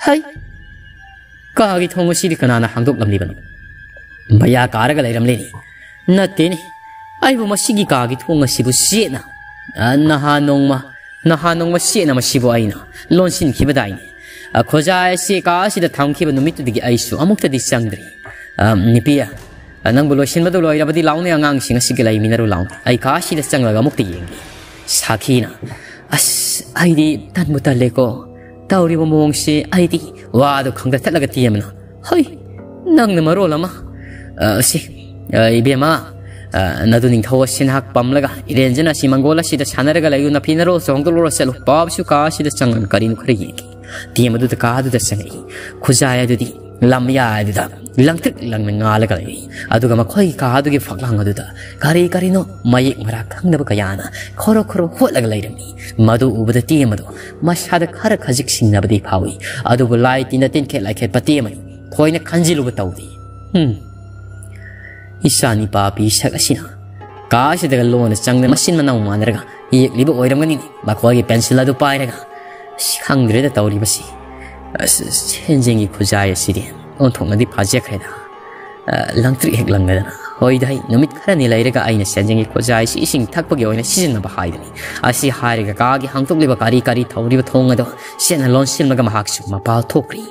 "ꯍꯩ! ꯀꯥꯒꯤ ꯊꯣꯡ ꯑꯁꯤꯗꯤ ꯀꯅꯥꯅ ꯍꯥꯡꯗꯣꯛꯂꯝꯂꯤꯕꯅꯣ? ꯃꯌꯥ ꯀꯥꯔꯒ ꯂꯩꯔꯝꯂꯦꯅꯦ꯫ ꯅꯠꯇꯦꯅꯦ, ꯑꯩꯕꯨ ꯃꯁꯤꯒꯤ ꯀꯥꯒꯤ ꯊꯣꯡ ꯑꯁꯤꯕꯨ ꯆꯦꯠꯅ, ꯑ, ꯅꯍꯥꯟ ꯅꯣꯡꯃ, ꯅꯍꯥꯟ ꯅꯣꯡꯃ ꯆꯦꯠꯅ ꯃꯁꯤꯕꯨ ꯑꯩꯅ ꯂꯣꯟꯁꯤꯟꯈꯤꯕꯗꯥꯏꯅꯦ꯫ ꯑ, ꯈꯨꯖꯥꯏ ꯑꯁꯤ ꯀꯥ ꯑꯁꯤꯗ ꯊꯝꯈꯤꯕ ꯅꯨꯃꯤꯠꯇꯨꯗꯒꯤ ꯑꯩꯁꯨ ꯑꯃꯨꯛꯇꯗꯤ ꯆꯪꯗ꯭ꯔꯤ꯫ ꯑ, ꯅꯤꯄꯤ, ꯑ, ꯅꯪꯕꯨ ꯂꯣꯏꯁꯤꯟꯕꯗꯨ ꯂꯣꯏꯔꯕꯗꯤ ꯂꯥꯎꯅꯦ, ꯑꯉꯥꯡꯁꯤꯡ ꯑꯁꯤꯒ ꯂꯩꯃꯤꯟꯅꯔꯨ ꯂꯥꯎꯅꯦ꯫ ꯑꯩ ꯀꯥ ꯑꯁꯤꯗ ꯆꯪꯂꯒ ꯑꯃꯨꯛꯇ ꯌꯦꯡꯒꯦ꯫" ꯁꯥꯈꯤꯅ, "ꯑꯁ, ꯑꯩꯗꯤ ꯇꯟꯕꯨ ꯇꯜꯂꯦꯀꯣ꯫ ꯇꯧꯔꯤꯕ ꯃꯑꯣꯡꯁꯤ ꯑꯩꯗꯤ ꯋꯥꯗꯨ ꯈꯪꯗ ꯊꯠꯂꯒ ꯇꯤ ꯑꯃꯅ, ꯍꯣꯏ, ꯅꯪꯅ ꯃꯔꯣꯜ ꯑꯃ, ꯑ, ꯁꯤ, ꯑ, ꯏꯕꯦꯝꯃ, ꯑ, ꯅꯗꯨ ꯅꯤꯡꯊꯧ ꯑꯁꯤ ꯅꯍꯥꯛ ꯄꯝꯂꯒ ꯏꯔꯦꯟꯖꯅ ꯑꯁꯤ ꯃꯪꯒꯣꯜ ꯑꯁꯤꯗ ꯁꯥꯟꯅꯔꯒ ꯂꯩꯌꯨ, ꯅꯐꯤ ꯅꯔꯣꯜꯁꯨ ꯍꯣꯡꯗꯣꯛꯂꯨꯔ ꯆꯠꯂꯨ, ꯄꯥꯕꯁꯨ ꯀꯥ ꯑꯁꯤꯗ ꯆꯪꯂꯒ ꯀꯔꯤꯅꯣ ꯈꯔ ꯌꯦꯡꯒꯦ꯫" ꯇꯤ ꯑꯃꯗꯨꯗ ꯀꯥꯗꯨꯗ ꯆꯪꯉꯛꯏ꯫ ꯈꯨꯖꯥꯏ ꯑꯗꯨꯗꯤ ꯂꯝꯌꯥꯏ ꯑꯗꯨꯗ ꯂꯪꯇ꯭ꯔꯤꯛ ꯂꯪꯅ ꯉꯥꯜꯂꯒ ꯂꯩꯔꯤ꯫ ꯑꯗꯨꯒ ꯃꯈꯣꯏꯒꯤ ꯀꯥ ꯑꯗꯨꯒꯤ ꯐꯛꯂꯥꯡ ꯑꯗꯨꯗ ꯀꯔꯤ ꯀꯔꯤꯅꯣ ꯃꯌꯦꯛ ꯃꯔꯥ ꯈꯪꯗꯕ ꯀꯌꯥꯅ ꯈꯣꯔꯣ ꯈꯣꯔꯣ ꯍꯣꯠꯂꯒ ꯂꯩꯔꯝꯃꯤ꯫ ꯃꯗꯨ ꯎꯕꯗ ꯇꯤ ꯑꯃꯗꯨ ꯃꯁꯥꯗ ꯈꯔ ꯈꯖꯤꯛ ꯁꯤꯡꯅꯕꯗꯤ ꯐꯥꯎꯏ꯫ ꯑꯗꯨꯕꯨ ꯂꯥꯏ ꯇꯤꯟꯅ ꯇꯤꯟꯈꯦꯠ ꯂꯥꯏꯈꯦꯠꯄ ꯇꯤ ꯑꯃꯗꯨ ꯊꯣꯏꯅ ꯈꯟꯖꯤꯜꯂꯨꯕ ꯇꯧꯗꯦ꯫ ꯍꯨꯝ꯫ ꯏꯆꯥ ꯅꯤꯄꯥ ꯄꯤ ꯁꯛ ꯑꯁꯤꯅ ꯀꯥ ꯑꯁꯤꯗꯒ ꯂꯣꯟꯅ ꯆꯪꯗꯅ ꯃꯆꯤꯟ ꯃꯅꯥꯎ ꯃꯥꯟꯅꯔꯒ ꯌꯦꯛꯂꯤꯕ ꯑꯣꯏꯔꯝꯒꯅꯤ꯫ ꯃꯈꯣꯏꯒꯤ ꯄꯦꯟꯁꯤꯜ ꯑꯗꯨ ꯄꯥꯏꯔꯒ, "ꯑꯁ, ꯈꯪꯗ꯭ꯔꯦꯗ ꯇꯧꯔꯤꯕꯁꯤ꯫ ꯑꯁ, ꯁꯦꯟꯖꯦꯡꯒꯤ ꯈꯨꯖꯥꯏ ꯑꯁꯤꯗꯤ ꯑꯣꯟꯊꯣꯛꯅꯗꯤ ꯐꯖꯈ꯭ꯔꯦꯗ꯫ ꯑ, ꯂꯪꯇ꯭ꯔꯤꯛ ꯍꯦꯛ ꯂꯪꯉꯗꯅ꯫ ꯍꯣꯏꯗ, ꯑꯩ ꯅꯨꯃꯤꯠ ꯈꯔꯅꯤ ꯂꯩꯔꯒ ꯑꯩꯅ ꯁꯦꯟꯖꯦꯡꯒꯤ ꯈꯨꯖꯥꯏꯁꯤ ꯏꯁꯤꯡ ꯊꯛꯄꯒꯤ ꯑꯣꯏꯅ ꯁꯤꯖꯤꯟꯅꯕ ꯍꯥꯏꯗꯨꯅꯤ꯫" ꯑꯁꯤ ꯍꯥꯏꯔꯒ ꯀꯥꯒꯤ ꯍꯥꯡꯗꯣꯛꯂꯤꯕ ꯀꯥꯔꯤ ꯀꯥꯔꯤ ꯊꯧꯔꯤꯕ ꯊꯣꯡ ꯑꯗꯣ ꯆꯦꯠꯅ ꯂꯣꯟꯁꯤꯜꯂꯒ ꯃꯍꯥꯛꯁꯨ ꯃꯄꯥꯜ ꯊꯣꯛꯈ꯭ꯔꯤ꯫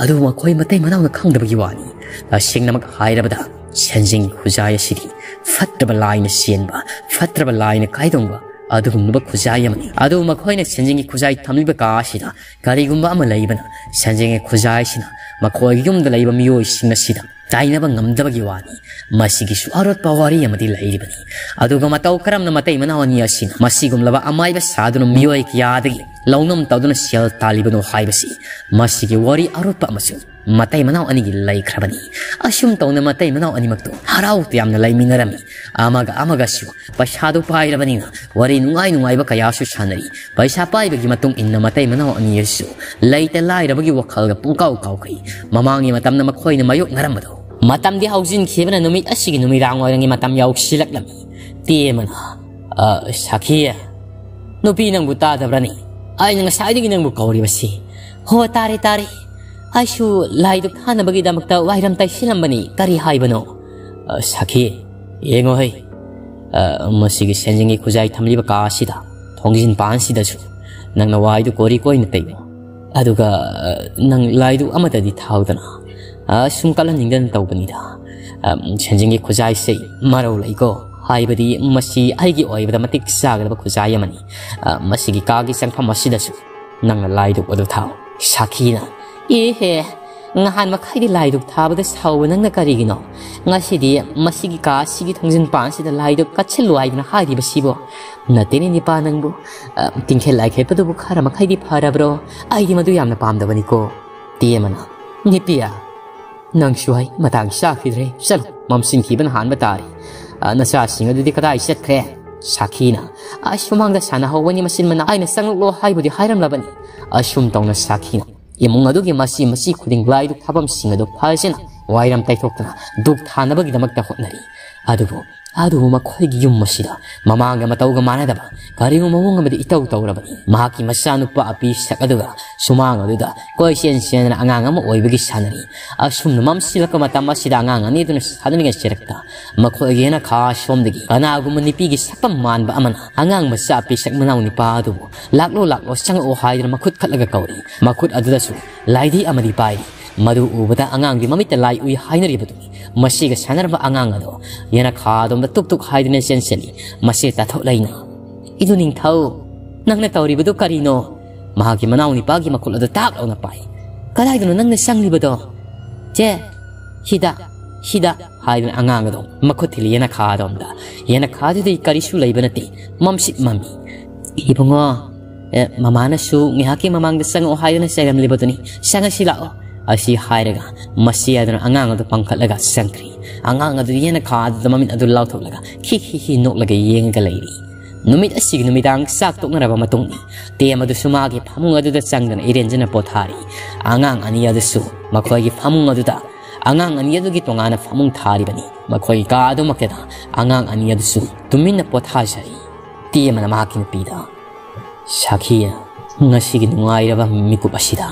ꯑꯗꯨꯕꯨ ꯃꯈꯣꯏ ꯃꯇꯩ ꯃꯅꯥꯎꯅ ꯈꯪꯗꯕꯒꯤ ꯋꯥꯅꯤ꯫ ꯇꯁꯦꯡꯅꯃꯛ ꯍꯥꯏꯔꯕꯗ, ꯁꯦꯟꯖꯦꯡꯒꯤ ꯈꯨꯖꯥꯏ ꯑꯁꯤꯗꯤ ꯐꯠꯇ꯭ꯔꯕ ꯂꯥꯏꯅ ꯆꯦꯟꯕ, ꯐꯠꯇ꯭ꯔꯕ ꯂꯥꯏꯅ ꯀꯥꯏꯗꯣꯡꯕ, ꯑꯗꯨꯒꯨꯝꯂꯕ ꯈꯨꯖꯥꯏ ꯑꯃꯅꯤ꯫ ꯑꯗꯨꯕꯨ ꯃꯈꯣꯏꯅ ꯁꯦꯟꯖꯦꯡꯒꯤ ꯈꯨꯖꯥꯏ ꯊꯝꯂꯤꯕ ꯀꯥ ꯑꯁꯤꯗ ꯀꯔꯤꯒꯨꯝꯕ ꯑꯃ ꯂꯩꯕꯅ ꯁꯦꯟꯖꯦꯡꯒꯤ ꯈꯨꯖꯥꯏꯁꯤꯅ ꯃꯈꯣꯏꯒꯤ ꯌꯨꯝꯗ ꯂꯩꯕ ꯃꯤꯑꯣꯏꯁꯤꯡ ꯑꯁꯤꯗ ꯇꯥꯏꯅꯕ ꯉꯝꯗꯕꯒꯤ ꯋꯥꯅꯤ꯫ ꯃꯁꯤꯒꯤꯁꯨ ꯑꯔꯣꯠꯄ ꯋꯥꯔꯤ ꯑꯃꯗꯤ ꯂꯩꯔꯤꯕꯅꯤ꯫ ꯑꯗꯨꯒ ꯃꯇꯧ ꯀꯔꯝꯅ ꯃꯇꯩ ꯃꯅꯥꯎ ꯑꯅꯤ ꯑꯁꯤꯅ ꯃꯁꯤꯒꯨꯝꯂꯕ ꯑꯃꯥꯏꯕ ꯁꯥꯗꯨꯅ ꯃꯤꯑꯣꯏ ꯀꯌꯥꯗꯒꯤ ꯂꯧꯅꯝ ꯇꯧꯗꯨꯅ ꯁꯦꯜ ꯇꯥꯜꯂꯤꯕꯅꯣ ꯍꯥꯏꯕꯁꯤ ꯃꯁꯤꯒꯤ ꯋꯥꯔꯤ ꯑꯔꯣꯠꯄ ꯑꯃꯁꯨ ꯃꯇꯩ ꯃꯅꯥꯎ ꯑꯅꯤꯒꯤ ꯂꯩꯈ꯭ꯔꯕꯅꯤ꯫ ꯑꯁꯨꯝ ꯇꯧꯅ ꯃꯇꯩ ꯃꯅꯥꯎ ꯑꯅꯤꯃꯛꯇꯨ ꯍꯔꯥꯎ ꯇꯌꯥꯝꯅ ꯂꯩꯃꯤꯟꯅꯔꯝꯃꯤ꯫ ꯑꯃꯒ ꯑꯃꯒꯁꯨ ꯄꯩꯁꯥꯗꯨ ꯄꯥꯏꯔꯕꯅꯤꯅ ꯋꯥꯔꯤ ꯅꯨꯡꯉꯥꯏ ꯅꯨꯡꯉꯥꯏꯕ ꯀꯌꯥꯁꯨ ꯁꯥꯟꯅꯔꯤ꯫ ꯄꯩꯁꯥ ꯄꯥꯏꯕꯒꯤ ꯃꯇꯨꯡ ꯏꯟꯅ ꯃꯇꯩ ꯃꯅꯥꯎ ꯑꯅꯤ ꯑꯁꯤꯁꯨ ꯂꯩꯇ ꯂꯥꯏꯔꯕꯒꯤ ꯋꯥꯈꯜꯒ ꯄꯨꯡꯀꯥꯎ ꯀꯥꯎꯈ꯭ꯔꯦ꯫ ꯃꯃꯥꯡꯒꯤ ꯃꯇꯝꯗ ꯃꯈꯣꯏꯅ ꯃꯥꯌꯣꯛꯅꯔꯝꯕꯗꯣ꯫ ꯃꯇꯝꯗꯤ ꯍꯧꯖꯤꯟꯈꯤꯕꯅ ꯅꯨꯃꯤꯠ ꯑꯁꯤꯒꯤ ꯅꯨꯃꯤꯗꯥꯡ ꯋꯥꯏꯔꯝꯒꯤ ꯃꯇꯝ ꯌꯧꯁꯤꯜꯂꯛꯂꯝꯃꯤ꯫ ꯇꯦ ꯑꯃꯅ, "ꯑ, ꯁꯥꯈꯤ, ꯅꯨꯄꯤ ꯅꯪꯕꯨ ꯇꯥꯗꯕ꯭ꯔꯅꯤ? ꯑꯩꯅ ꯉꯁꯥꯏꯗꯒꯤ ꯅꯪꯕꯨ ꯀꯧꯔꯤꯕꯁꯤ꯫" "ꯍꯣ, ꯇꯥꯔꯦ, ꯇꯥꯔꯦ꯫ ꯑꯩꯁꯨ ꯂꯥꯏꯗꯨꯛ ꯊꯥꯅꯕꯒꯤꯗꯃꯛꯇ ꯋꯥꯏꯔꯝ ꯇꯩꯁꯤꯜꯂꯝꯕꯅꯤ꯫ ꯀꯔꯤ ꯍꯥꯏꯕꯅꯣ?" "ꯑ, ꯁꯥꯈꯤ, ꯌꯦꯡꯉꯣ ꯍꯩ꯫ ꯑ, ꯃꯁꯤꯒꯤ ꯁꯦꯟꯖꯦꯡꯒꯤ ꯈꯨꯖꯥꯏ ꯊꯝꯂꯤꯕ ꯀꯥ ꯑꯁꯤꯗ, ꯊꯣꯡꯖꯤꯟ ꯄꯥꯟꯁꯤꯗꯁꯨ ꯅꯪꯅ ꯋꯥꯏꯗꯨ ꯀꯣꯔꯤ ꯀꯣꯏꯅ ꯇꯩꯌꯨ꯫ ꯑꯗꯨꯒ, ꯑ, ꯅꯪ ꯂꯥꯏꯗꯨꯛ ꯑꯃꯗꯗꯤ ꯊꯥꯎꯗꯅ꯫ ꯑ, ꯁꯨꯝ ꯀꯜꯍꯟꯅꯤꯡꯗꯅ ꯇꯧꯕꯅꯤꯗ꯫ ꯑ, ꯁꯦꯟꯖꯦꯡꯒꯤ ꯈꯨꯖꯥꯏꯁꯦ ꯃꯔꯧ ꯂꯩꯀꯣ꯫ ꯍꯥꯏꯕꯗꯤ ꯃꯁꯤ ꯑꯩꯒꯤ ꯑꯣꯏꯕꯗ ꯃꯇꯤꯛ ꯆꯥꯒꯗꯕ ꯈꯨꯖꯥꯏ ꯑꯃꯅꯤ꯫ ꯑ, ꯃꯁꯤꯒꯤ ꯀꯥꯒꯤ ꯆꯪꯐꯝ ꯑꯁꯤꯗꯁꯨ ꯅꯪꯅ ꯂꯥꯏꯗꯨꯛ ꯑꯗꯨ ꯊꯥꯎ꯫" ꯁꯥꯈꯤꯅ, "ꯑꯦꯍꯦ, ꯉꯍꯥꯟ ꯃꯈꯥꯏꯗꯤ ꯂꯥꯏꯗꯨꯛ ꯊꯥꯕꯗ ꯁꯥꯎꯕ ꯅꯪꯅ ꯀꯔꯤꯒꯤꯅꯣ? ꯉꯁꯤꯗꯤ ꯃꯁꯤꯒꯤ ꯀꯥ ꯑꯁꯤꯒꯤ ꯊꯣꯡꯖꯤꯟ ꯄꯥꯟꯁꯤꯗ ꯂꯥꯏꯗꯨꯛ ꯀꯠꯁꯤꯜꯂꯨ ꯍꯥꯏꯗꯨꯅ ꯍꯥꯏꯔꯤꯕꯁꯤꯕꯣ?" "ꯅꯠꯇꯦꯅꯦ ꯅꯤꯄꯥ ꯅꯪꯕꯨ꯫ ꯑ, ꯇꯤꯡꯈꯦꯠ ꯂꯥꯏꯈꯦꯠꯄꯗꯨꯕꯨ ꯈꯔ ꯃꯈꯩꯗꯤ ꯐꯔꯕ꯭ꯔꯣ? ꯑꯩꯗꯤ ꯃꯗꯨ ꯌꯥꯝꯅ ꯄꯥꯝꯗꯕꯅꯤꯀꯣ꯫" ꯇꯦ ꯑꯃꯅ, "ꯅꯤꯄꯤꯌꯥ, ꯅꯪꯁꯨ ꯑꯩ ꯃꯇꯥꯡ ꯆꯥꯈꯤꯗ꯭ꯔꯦ꯫ ꯆꯠꯂꯣ, ꯃꯝꯁꯤꯟꯈꯤꯕꯅ ꯍꯥꯟꯕ ꯇꯥꯔꯦ꯫ ꯑ, ꯅꯆꯥꯁꯤꯡ ꯑꯗꯨꯗꯤ ꯀꯗꯥꯏ ꯆꯠꯈ꯭ꯔꯦ?" ꯁꯥꯈꯤꯅ, "ꯑ, ꯁꯨꯃꯥꯡꯗ ꯁꯥꯟꯅꯍꯧꯕꯅꯤ ꯃꯆꯤꯟ ꯃꯅꯥꯎ꯫ ꯑꯩꯅ ꯆꯪꯂꯛꯂꯣ ꯍꯥꯏꯕꯨꯗꯤ ꯍꯥꯏꯔꯝꯂꯕꯅꯤ꯫" ꯑꯁꯨꯝ ꯇꯧꯅ ꯁꯥꯈꯤꯅ ꯏꯃꯨꯡ ꯑꯗꯨꯒꯤ ꯃꯆꯤ ꯃꯆꯤ ꯈꯨꯗꯤꯡ ꯂꯥꯏꯗꯨꯛ ꯊꯥꯐꯝꯁꯤꯡ ꯑꯗꯨ ꯐꯖꯅ ꯋꯥꯏꯔꯝ ꯇꯩꯊꯣꯛꯇꯨꯅ ꯙꯨꯞ ꯊꯥꯅꯕꯒꯤꯗꯃꯛꯇ ꯍꯣꯠꯅꯔꯤ꯫ ꯑꯗꯨꯕꯨ, ꯑꯗꯨꯕꯨ ꯃꯈꯣꯏꯒꯤ ꯌꯨꯝ ꯑꯁꯤꯗ ꯃꯃꯥꯡꯒ ꯃꯇꯧꯒ ꯃꯥꯟꯅꯗꯕ ꯀꯔꯤꯒꯨꯝꯕ ꯃꯑꯣꯡ ꯑꯃꯗ ꯏꯇꯧ ꯇꯧꯔꯕꯅꯤ꯫ ꯃꯍꯥꯛꯀꯤ ꯃꯆꯥꯅꯨꯄꯥ ꯑꯄꯤ ꯁꯛ ꯑꯗꯨꯒ ꯁꯨꯃꯥꯡ ꯑꯗꯨꯗ ꯀꯣꯏꯆꯦꯟ ꯆꯦꯟꯗꯅ ꯑꯉꯥꯡ ꯑꯃ ꯑꯣꯏꯕꯒꯤ ꯁꯥꯟꯅꯔꯤ꯫ ꯑꯁꯨꯝꯅ ꯃꯝꯁꯤꯜꯂꯛꯄ ꯃꯇꯝ ꯑꯁꯤꯗ ꯑꯉꯥꯡ ꯑꯅꯤꯗꯨꯅ ꯁꯥꯟꯅꯔꯤꯉꯩ ꯆꯦꯔꯛꯇ ꯃꯈꯣꯏꯒꯤ ꯌꯦꯅꯈꯥ ꯁꯣꯝꯗꯒꯤ ꯀꯅꯥꯒꯨꯝꯕ ꯅꯨꯄꯤꯒꯤ ꯁꯛꯇꯝ ꯃꯥꯟꯕ ꯑꯃꯅ ꯑꯉꯥꯡ ꯃꯆꯥ ꯑꯄꯤ ꯁꯛ ꯃꯅꯥꯎ ꯅꯤꯄꯥ ꯑꯗꯨꯕꯨ "ꯂꯥꯛꯂꯣ, ꯂꯥꯛꯂꯣ, ꯆꯪꯉꯛꯑꯣ" ꯍꯥꯏꯗꯨꯅ ꯃꯈꯨꯠ ꯈꯠꯂꯒ ꯀꯧꯔꯤ꯫ ꯃꯈꯨꯠ ꯑꯗꯨꯗꯁꯨ ꯂꯥꯏꯙꯤ ꯑꯃꯗꯤ ꯄꯥꯏꯔꯤ꯫ ꯃꯗꯨ ꯎꯕꯗ ꯑꯉꯥꯡꯒꯤ ꯃꯃꯤꯠꯇ ꯂꯥꯏ ꯎꯏ ꯍꯥꯏꯅꯔꯤꯕꯗꯨꯅꯤ꯫ ꯃꯁꯤꯒ ꯁꯥꯟꯅꯔꯝꯕ ꯑꯉꯥꯡ ꯑꯗꯣ ꯌꯦꯅꯈꯥꯗꯣꯝꯗ ꯇꯨꯛ ꯇꯨꯛ ꯍꯥꯏꯗꯨꯅ ꯆꯦꯟꯁꯤꯜꯂꯤ꯫ ꯃꯁꯤ ꯇꯥꯊꯣꯛꯂꯩꯅ, "ꯏꯗꯨ ꯅꯤꯡꯊꯧ, ꯅꯪꯅ ꯇꯧꯔꯤꯕꯗꯨ ꯀꯔꯤꯅꯣ?" ꯃꯍꯥꯛꯀꯤ ꯃꯅꯥꯎ ꯅꯤꯄꯥꯒꯤ ꯃꯈꯨꯠ ꯑꯗꯨ ꯇꯥꯛ ꯂꯥꯎꯅ ꯄꯥꯏ꯫ "ꯀꯗꯥꯏꯗꯅꯣ ꯅꯪꯅ ꯆꯪꯂꯤꯕꯗꯣ?" "ꯆꯦ, ꯁꯤꯗ, ꯁꯤꯗ" ꯍꯥꯏꯗꯨꯅ ꯑꯉꯥꯡ ꯑꯗꯨ ꯃꯈꯨꯠ ꯊꯤꯜꯂꯤ ꯌꯦꯅꯈꯥ ꯑꯗꯣꯝꯗ꯫ ꯌꯦꯅꯈꯥꯗꯨꯗꯤ ꯀꯔꯤꯁꯨ ꯂꯩꯕ ꯅꯠꯇꯦ, ꯃꯝꯁꯤꯠ ꯃꯝꯃꯤ꯫ "ꯏꯕꯨꯡꯉꯣ, ꯑꯦ, ꯃꯃꯥꯅꯁꯨ ꯉꯥꯏꯍꯥꯛꯀꯤ ꯃꯃꯥꯡꯗ ꯆꯪꯉꯛꯑꯣ ꯍꯥꯏꯗꯨꯅ ꯆꯩꯔꯝꯂꯤꯕꯗꯨꯅꯤ, ꯆꯪꯉꯁꯤ ꯂꯥꯛꯑꯣ" ꯑꯁꯤ ꯍꯥꯏꯔꯒ ꯃꯆꯦ ꯑꯗꯨꯅ ꯑꯉꯥꯡ ꯑꯗꯨ ꯄꯥꯡꯈꯠꯂꯒ ꯆꯪꯈ꯭ꯔꯤ꯫ ꯑꯉꯥꯡ ꯑꯗꯨ ꯌꯦꯅꯈꯥ ꯑꯗꯨꯗ ꯃꯃꯤꯠ ꯑꯗꯨ ꯂꯥꯎꯊꯣꯛꯂꯒ ꯈꯤ ꯈꯤ ꯈꯤ ꯅꯣꯛꯂꯒ ꯌꯦꯡꯉꯒ ꯂꯩꯔꯤ꯫ ꯅꯨꯃꯤꯠ ꯑꯁꯤꯒꯤ ꯅꯨꯃꯤꯗꯥꯡ ꯆꯥꯛ ꯇꯣꯛꯅꯔꯕ ꯃꯇꯨꯡꯅꯤ꯫ ꯇꯦꯝ ꯑꯗꯨꯁꯨ ꯃꯥꯒꯤ ꯐꯃꯨꯡ ꯑꯗꯨꯗ ꯆꯪꯗꯨꯅ ꯏꯔꯦꯟꯖꯅ ꯄꯣꯊꯥꯔꯤ꯫ ꯑꯉꯥꯡ ꯑꯅꯤ ꯑꯗꯨꯁꯨ ꯃꯈꯣꯏꯒꯤ ꯐꯃꯨꯡ ꯑꯗꯨꯗ, ꯑꯉꯥꯡ ꯑꯅꯤ ꯑꯗꯨꯒꯤ ꯇꯣꯉꯥꯟꯅ ꯐꯃꯨꯡ ꯊꯥꯔꯤꯕꯅꯤ꯫ ꯃꯈꯣꯏꯒꯤ ꯀꯥ ꯑꯗꯨꯃꯛꯇꯗ ꯑꯉꯥꯡ ꯑꯅꯤ ꯑꯗꯨꯁꯨ ꯇꯨꯃꯤꯟꯅ ꯄꯣꯊꯥꯖꯔꯤ꯫ ꯇꯦꯝ ꯑꯃꯅ ꯃꯍꯥꯛꯀꯤ ꯅꯨꯄꯤꯗ, "ꯁꯥꯈꯤ, ꯉꯁꯤꯒꯤ ꯅꯨꯡꯉꯥꯏꯔꯕ ꯃꯤꯀꯨꯞ ꯑꯁꯤꯗ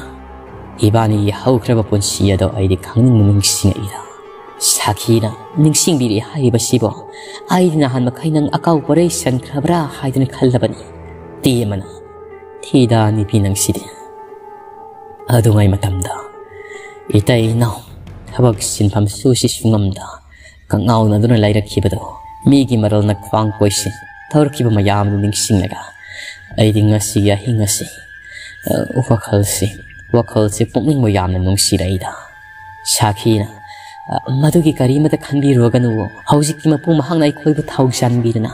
ꯏꯕꯥꯅꯤꯒꯤ ꯍꯧꯈ꯭ꯔꯕ ꯄꯨꯟꯁꯤ ꯑꯗꯣ ꯑꯩꯗꯤ ꯈꯪꯅꯤꯡꯅ ꯅꯤꯡꯁꯤꯡꯉꯛꯏꯗ꯫ ꯁꯥꯈꯤꯅ ꯅꯤꯡꯁꯤꯡꯕꯤꯔꯛꯏ ꯍꯥꯏꯔꯤꯕꯁꯤꯕꯨ ꯑꯩꯗꯤ ꯅꯍꯥꯟ ꯃꯈꯩ ꯅꯪ ꯑꯀꯥꯎꯕ ꯔꯩ ꯁꯟꯈ꯭ꯔꯕ꯭ꯔꯥ ꯍꯥꯏꯗꯨꯅ ꯈꯜꯂꯕꯅꯤ"꯫ ꯇꯦꯝ ꯑꯃꯅ, "ꯊꯤꯗ ꯅꯨꯄꯤ ꯅꯪꯁꯤꯗꯤ꯫ ꯑꯗꯨꯉꯩ ꯃꯇꯝꯗ ꯏꯇꯩ ꯏꯅꯥꯎ ꯊꯕꯛ ꯁꯤꯟꯐꯝ ꯁꯨꯁꯤ ꯁꯨꯉꯝꯗ ꯀꯛꯉꯥꯎꯅꯗꯨꯅ ꯂꯩꯔꯛꯈꯤꯕꯗꯣ, ꯃꯤꯒꯤ ꯃꯔꯜꯅ ꯈ꯭ꯋꯥꯡ ꯀꯣꯏꯁꯤꯟ ꯇꯧꯔꯛꯈꯤꯕ ꯃꯌꯥꯝꯗꯨ ꯅꯤꯡꯁꯤꯡꯂꯒ ꯑꯩꯗꯤ ꯉꯁꯤꯒꯤ ꯑꯍꯤꯡ ꯑꯁꯤ, ꯑ, ꯋꯥꯈꯜꯁꯤ, ꯋꯥꯈꯜꯁꯤ ꯄꯨꯛꯅꯤꯡꯕꯨ ꯌꯥꯝꯅ ꯅꯨꯡꯁꯤꯔꯛꯏꯗ"꯫ ꯁꯥꯈꯤꯅ, "ꯑ, ꯃꯗꯨꯒꯤ ꯀꯔꯤꯃꯇ ꯈꯟꯕꯤꯔꯨꯔꯒꯅꯨ꯫ ꯍꯧꯖꯤꯛꯇꯤ ꯃꯄꯨ ꯃꯍꯥꯛꯅ ꯑꯩꯈꯣꯏꯕꯨ ꯊꯧꯖꯥꯟꯕꯤꯗꯨꯅ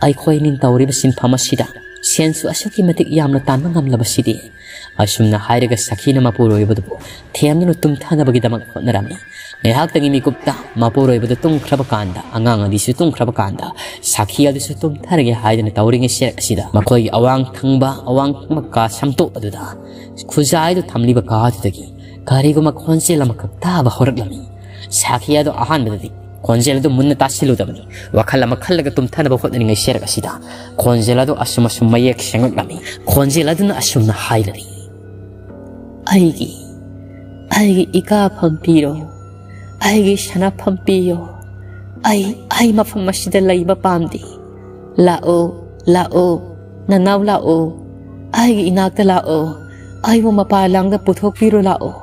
ꯑꯩꯈꯣꯏ ꯑꯅꯤ ꯇꯧꯔꯤꯕ ꯁꯤꯟꯐꯝ ꯑꯁꯤꯗ ꯁꯦꯟꯁꯨ ꯑꯁꯨꯛꯀꯤ ꯃꯇꯤꯛ ꯌꯥꯝꯅ ꯇꯥꯟꯕ ꯉꯝꯂꯕꯁꯤꯗꯤ"꯫ ꯑꯁꯨꯝꯅ ꯍꯥꯏꯔꯒ ꯁꯥꯈꯤꯅ ꯃꯄꯨꯔꯣꯏꯕꯗꯨꯕꯨ ꯊꯦꯝꯗꯨꯅ ꯇꯨꯝꯊꯅꯕꯒꯤꯗꯃꯛ ꯍꯣꯠꯅꯔꯝꯃꯤ꯫ ꯉꯥꯏꯍꯥꯛꯇꯪꯒꯤ ꯃꯤꯀꯨꯞꯇ ꯃꯄꯨꯔꯣꯏꯕꯗꯨ ꯇꯨꯝꯈ꯭ꯔꯕ ꯀꯥꯟꯗ, ꯑꯉꯥꯡ ꯑꯅꯤꯁꯨ ꯇꯨꯝꯈ꯭ꯔꯕ ꯀꯥꯟꯗ, ꯁꯥꯈꯤ ꯑꯗꯨꯁꯨ ꯇꯨꯝꯊꯔꯒꯦ ꯍꯥꯏꯗꯨꯅ ꯇꯧꯔꯤꯉꯩ ꯁꯦꯔꯛ ꯑꯁꯤꯗ ꯃꯈꯣꯏꯒꯤ ꯑꯋꯥꯡ ꯊꯪꯕ, ꯑꯋꯥꯡ ꯊꯪꯕ ꯀꯥ ꯁꯝꯇꯣꯛ ꯑꯗꯨꯗ ꯈꯨꯖꯥꯏꯗꯨ ꯊꯝꯂꯤꯕ ꯀꯥꯗꯨꯗꯒꯤ ꯀꯔꯤꯒꯨꯝꯕ ꯈꯣꯟꯖꯦꯜ ꯑꯃꯈꯛ ꯇꯥꯕ ꯍꯧꯔꯛꯂꯝꯃꯤ꯫ ꯁꯥꯈꯤ ꯑꯗꯨ ꯑꯍꯥꯟꯕꯗꯗꯤ ꯈꯣꯟꯖꯦꯜ ꯑꯗꯨ ꯃꯨꯟꯅ ꯇꯥꯁꯤꯜꯂꯨꯗꯕꯅꯤ꯫ ꯋꯥꯈꯜ ꯑꯃ ꯈꯜꯂꯒ ꯇꯨꯝꯊꯅꯕ ꯍꯣꯠꯅꯔꯤꯉꯩ ꯁꯦꯔꯛ ꯑꯁꯤꯗ ꯈꯣꯟꯖꯦꯜ ꯑꯗꯨ ꯑꯁꯨꯝ ꯑꯁꯨꯝ ꯃꯌꯦꯛ ꯁꯦꯡꯂꯛꯂꯝꯃꯤ꯫ ꯈꯣꯟꯖꯦꯜ ꯑꯗꯨꯅ ꯑꯁꯨꯝꯅ ꯍꯥꯏꯔꯤ, "ꯑꯩꯒꯤ, ꯑꯩꯒꯤ ꯏꯀꯥꯐꯝ ꯄꯤꯔꯣ, ꯑꯩꯒꯤ ꯁꯅꯥꯐꯝ ꯄꯤꯌꯣ꯫ ꯑꯩ, ꯑꯩ ꯃꯐꯝ ꯑꯁꯤꯗ ꯂꯩꯕ ꯄꯥꯝꯗꯦ꯫ ꯂꯥꯛꯑꯣ, ꯂꯥꯛꯑꯣ, ꯅꯅꯥꯎ ꯂꯥꯛꯑꯣ, ꯑꯩꯒꯤ ꯏꯅꯥꯛꯇ ꯂꯥꯛꯑꯣ, ꯑꯩꯕꯨ ꯃꯄꯥꯟ ꯂꯥꯡꯗ ꯄꯨꯊꯣꯛꯄꯤꯔꯣ ꯂꯥꯛꯑꯣ"꯫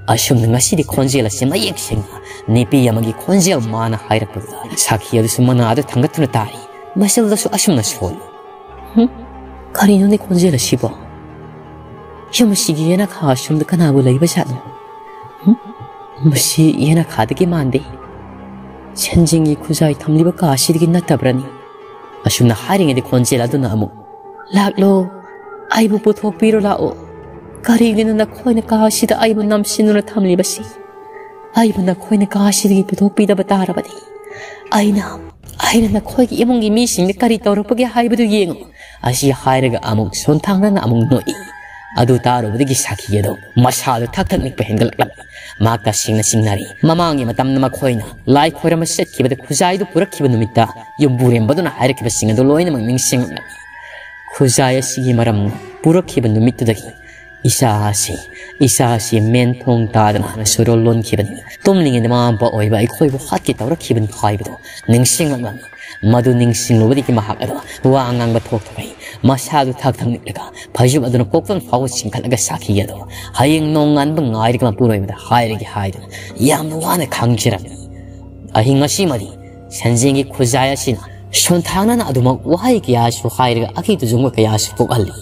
ꯑꯁꯨꯝꯅ ꯉꯁꯤꯗꯤ ꯈꯣꯟꯖꯦꯜ ꯑꯁꯤ ꯃꯌꯦꯛ ꯁꯦꯡꯅ ꯅꯨꯄꯤ ꯑꯃꯒꯤ ꯈꯣꯟꯖꯦꯜ ꯃꯥꯅ ꯍꯥꯏꯔꯛꯄꯗꯨꯗ ꯁꯥꯈꯤ ꯑꯗꯨꯁꯨ ꯃꯅꯥ ꯑꯗꯨ ꯊꯥꯡꯒꯠꯇꯨꯅ ꯇꯥꯔꯤ꯫ ꯃꯆꯜꯗꯁꯨ ꯑꯁꯨꯝꯅ ꯁꯣꯜꯂꯤ, ꯀꯔꯤꯅꯣꯅꯦ ꯈꯣꯟꯖꯦꯜ ꯑꯁꯤꯕꯣ? ꯌꯨꯝ ꯑꯁꯤꯒꯤ ꯌꯦꯅꯈꯥ ꯑꯁꯣꯝꯗ ꯀꯅꯥꯕꯨ ꯂꯩꯕꯖꯥꯠꯅꯣ? ꯍꯨꯝ? ꯃꯁꯤ ꯌꯦꯅꯈꯥꯗꯒꯤ ꯃꯥꯟꯗꯦ꯫ ꯁꯦꯟꯖꯦꯡꯒꯤ ꯈꯨꯖꯥꯏ ꯊꯝꯂꯤꯕ ꯀꯥ ꯑꯁꯤꯗꯒꯤ ꯅꯠꯇꯕ꯭ꯔꯅꯤ? ꯑꯁꯨꯝꯅ ꯍꯥꯏꯔꯤꯉꯩꯗ ꯈꯣꯟꯖꯦꯜ ꯑꯗꯨꯅ ꯑꯃꯨꯛ, "ꯂꯥꯛꯂꯣ, ꯑꯩꯕꯨ ꯄꯨꯊꯣꯛꯄꯤꯔꯣ ꯂꯥꯛꯑꯣ꯫ ꯀꯔꯤꯒꯤꯅꯣ ꯅꯈꯣꯏꯅ ꯀꯥ ꯑꯁꯤꯗ ꯑꯩꯕꯨ ꯅꯝꯁꯤꯟꯗꯨꯅ ꯊꯝꯂꯤꯕꯁꯤ? ꯑꯩꯕꯨ ꯅꯈꯣꯏꯅ ꯀꯥ ꯑꯁꯤꯗꯒꯤ ꯄꯨꯊꯣꯛꯄꯤꯗꯕ ꯇꯥꯔꯕꯗꯤ ꯑꯩꯅ, ꯑꯩꯅ ꯅꯈꯣꯏꯒꯤ ꯏꯃꯨꯡꯒꯤ ꯃꯤꯁꯤꯡꯗ ꯀꯔꯤ ꯇꯧꯔꯛꯄꯒꯦ ꯍꯥꯏꯕꯗꯨ ꯌꯦꯡꯉꯨ"꯫ ꯑꯁꯤ ꯍꯥꯏꯔꯒ ꯑꯃꯨꯛ ꯁꯣꯟꯊꯥꯡꯅꯅ ꯑꯃꯨꯛ ꯅꯣꯛꯏ꯫ ꯑꯗꯨ ꯇꯥꯔꯨꯕꯗꯒꯤ ꯁꯥꯈꯤ ꯑꯗꯣ ꯃꯁꯥꯗꯣ ꯊꯛ ꯊꯛ ꯅꯤꯛꯄ ꯍꯦꯟꯒꯠꯂꯛꯂꯝꯃꯤ꯫ ꯃꯍꯥꯛ ꯇꯁꯦꯡꯅ ꯆꯤꯡꯅꯔꯤ꯫ ꯃꯃꯥꯡꯒꯤ ꯃꯇꯝꯗ ꯃꯈꯣꯏꯅ ꯂꯥꯏ ꯈꯣꯏꯔꯝꯕ ꯆꯠꯈꯤꯕꯗ ꯈꯨꯖꯥꯏꯗꯨ ꯄꯨꯔꯛꯈꯤꯕ ꯅꯨꯃꯤꯠꯇ ꯌꯨꯝꯕꯨꯔꯦꯝꯕꯗꯨꯅ ꯍꯥꯏꯔꯛꯈꯤꯕꯁꯤꯡ ꯑꯗꯨ ꯂꯣꯏꯅꯃꯛ ꯅꯤꯡꯁꯤꯡꯂꯛꯂꯝꯃꯤ꯫ ꯈꯨꯖꯥꯏ ꯑꯁꯤꯒꯤ ꯃꯔꯝꯅ ꯄꯨꯔꯛꯈꯤꯕ ꯅꯨꯃꯤꯠꯇꯨꯗꯒꯤ ꯏꯆꯥ ꯑꯁꯤ, ꯏꯆꯥ ꯑꯁꯤ ꯃꯦꯟ ꯊꯣꯡ ꯇꯥꯗꯅ ꯁꯨꯔꯣꯜ ꯂꯣꯟꯈꯤꯕꯅꯤ꯫ ꯇꯨꯝꯂꯤꯉꯩꯗ ꯃꯃꯥ ꯃꯄꯥ ꯑꯣꯏꯕ ꯑꯩꯈꯣꯏꯕꯨ ꯍꯥꯠꯀꯦ ꯇꯧꯔꯛꯈꯤꯕꯅꯤ ꯍꯥꯏꯕꯗꯨ ꯅꯤꯡꯁꯤꯡꯂꯛꯂꯝꯃꯤ꯫ ꯃꯗꯨ ꯅꯤꯡꯁꯤꯡꯂꯨꯕꯗꯒꯤ ꯃꯍꯥꯛ ꯑꯗꯨ ꯋꯥ ꯉꯥꯡꯕ ꯊꯣꯛꯇꯕꯩ ꯃꯁꯥꯗꯨ ꯊꯛ ꯊꯛ ꯅꯤꯛꯂꯒ ꯐꯩꯖꯨꯞ ꯑꯗꯨꯅ ꯀꯣꯛꯐꯝ ꯐꯥꯎꯕ ꯆꯤꯡꯈꯠꯂꯒ ꯁꯥꯈꯤ ꯑꯗꯣ ꯍꯌꯦꯡ ꯅꯣꯡꯉꯥꯟꯕ ꯉꯥꯏꯔꯒ ꯃꯄꯨꯔꯣꯏꯕꯗ ꯍꯥꯏꯔꯒꯦ ꯍꯥꯏꯗꯨꯅ ꯌꯥꯝꯅ ꯋꯥꯅ ꯈꯥꯡꯖꯔꯝꯃꯤ꯫ ꯑꯍꯤꯡ ꯑꯁꯤꯃꯗꯤ ꯁꯦꯟꯖꯦꯡꯒꯤ ꯈꯨꯖꯥꯏ ꯑꯁꯤꯅ ꯁꯣꯟꯊꯥꯡꯅꯅ ꯑꯗꯨꯃꯛ ꯋꯥꯍꯩ ꯀꯌꯥꯁꯨ ꯍꯥꯏꯔꯒ ꯑꯀꯤ ꯇꯨꯖꯨꯡꯕ ꯀꯌꯥꯁꯨ ꯄꯣꯛꯍꯜꯂꯤ꯫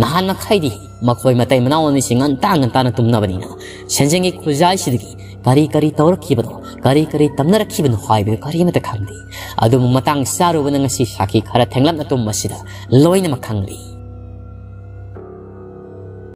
ꯅꯍꯥꯟ ꯃꯈꯩꯗꯤ ꯃꯈꯣꯏ ꯃꯇꯩ ꯃꯅꯥꯎ ꯑꯅꯤꯁꯤ ꯉꯟꯇꯥ ꯉꯟꯇꯥꯅ ꯇꯨꯝꯅꯕꯅꯤꯅ ꯁꯦꯟꯖꯦꯡꯒꯤ ꯈꯨꯖꯥꯏꯁꯤꯗꯒꯤ ꯀꯔꯤ ꯀꯔꯤ ꯇꯧꯔꯛꯈꯤꯕꯅꯣ, ꯀꯔꯤ ꯀꯔꯤ ꯇꯝꯅꯔꯛꯈꯤꯕꯅꯣ ꯍꯥꯏꯕꯗꯨ ꯀꯔꯤꯃꯠꯇ ꯈꯪꯗꯦ꯫ ꯑꯗꯨꯕꯨ ꯃꯇꯥꯡ ꯆꯥꯔꯨꯕꯅ ꯉꯁꯤ ꯁꯥꯈꯤ ꯈꯔ ꯊꯦꯡꯂꯞꯅ ꯇꯨꯝꯕꯁꯤꯗ ꯂꯣꯏꯅꯃꯛ ꯈꯪꯂꯤ꯫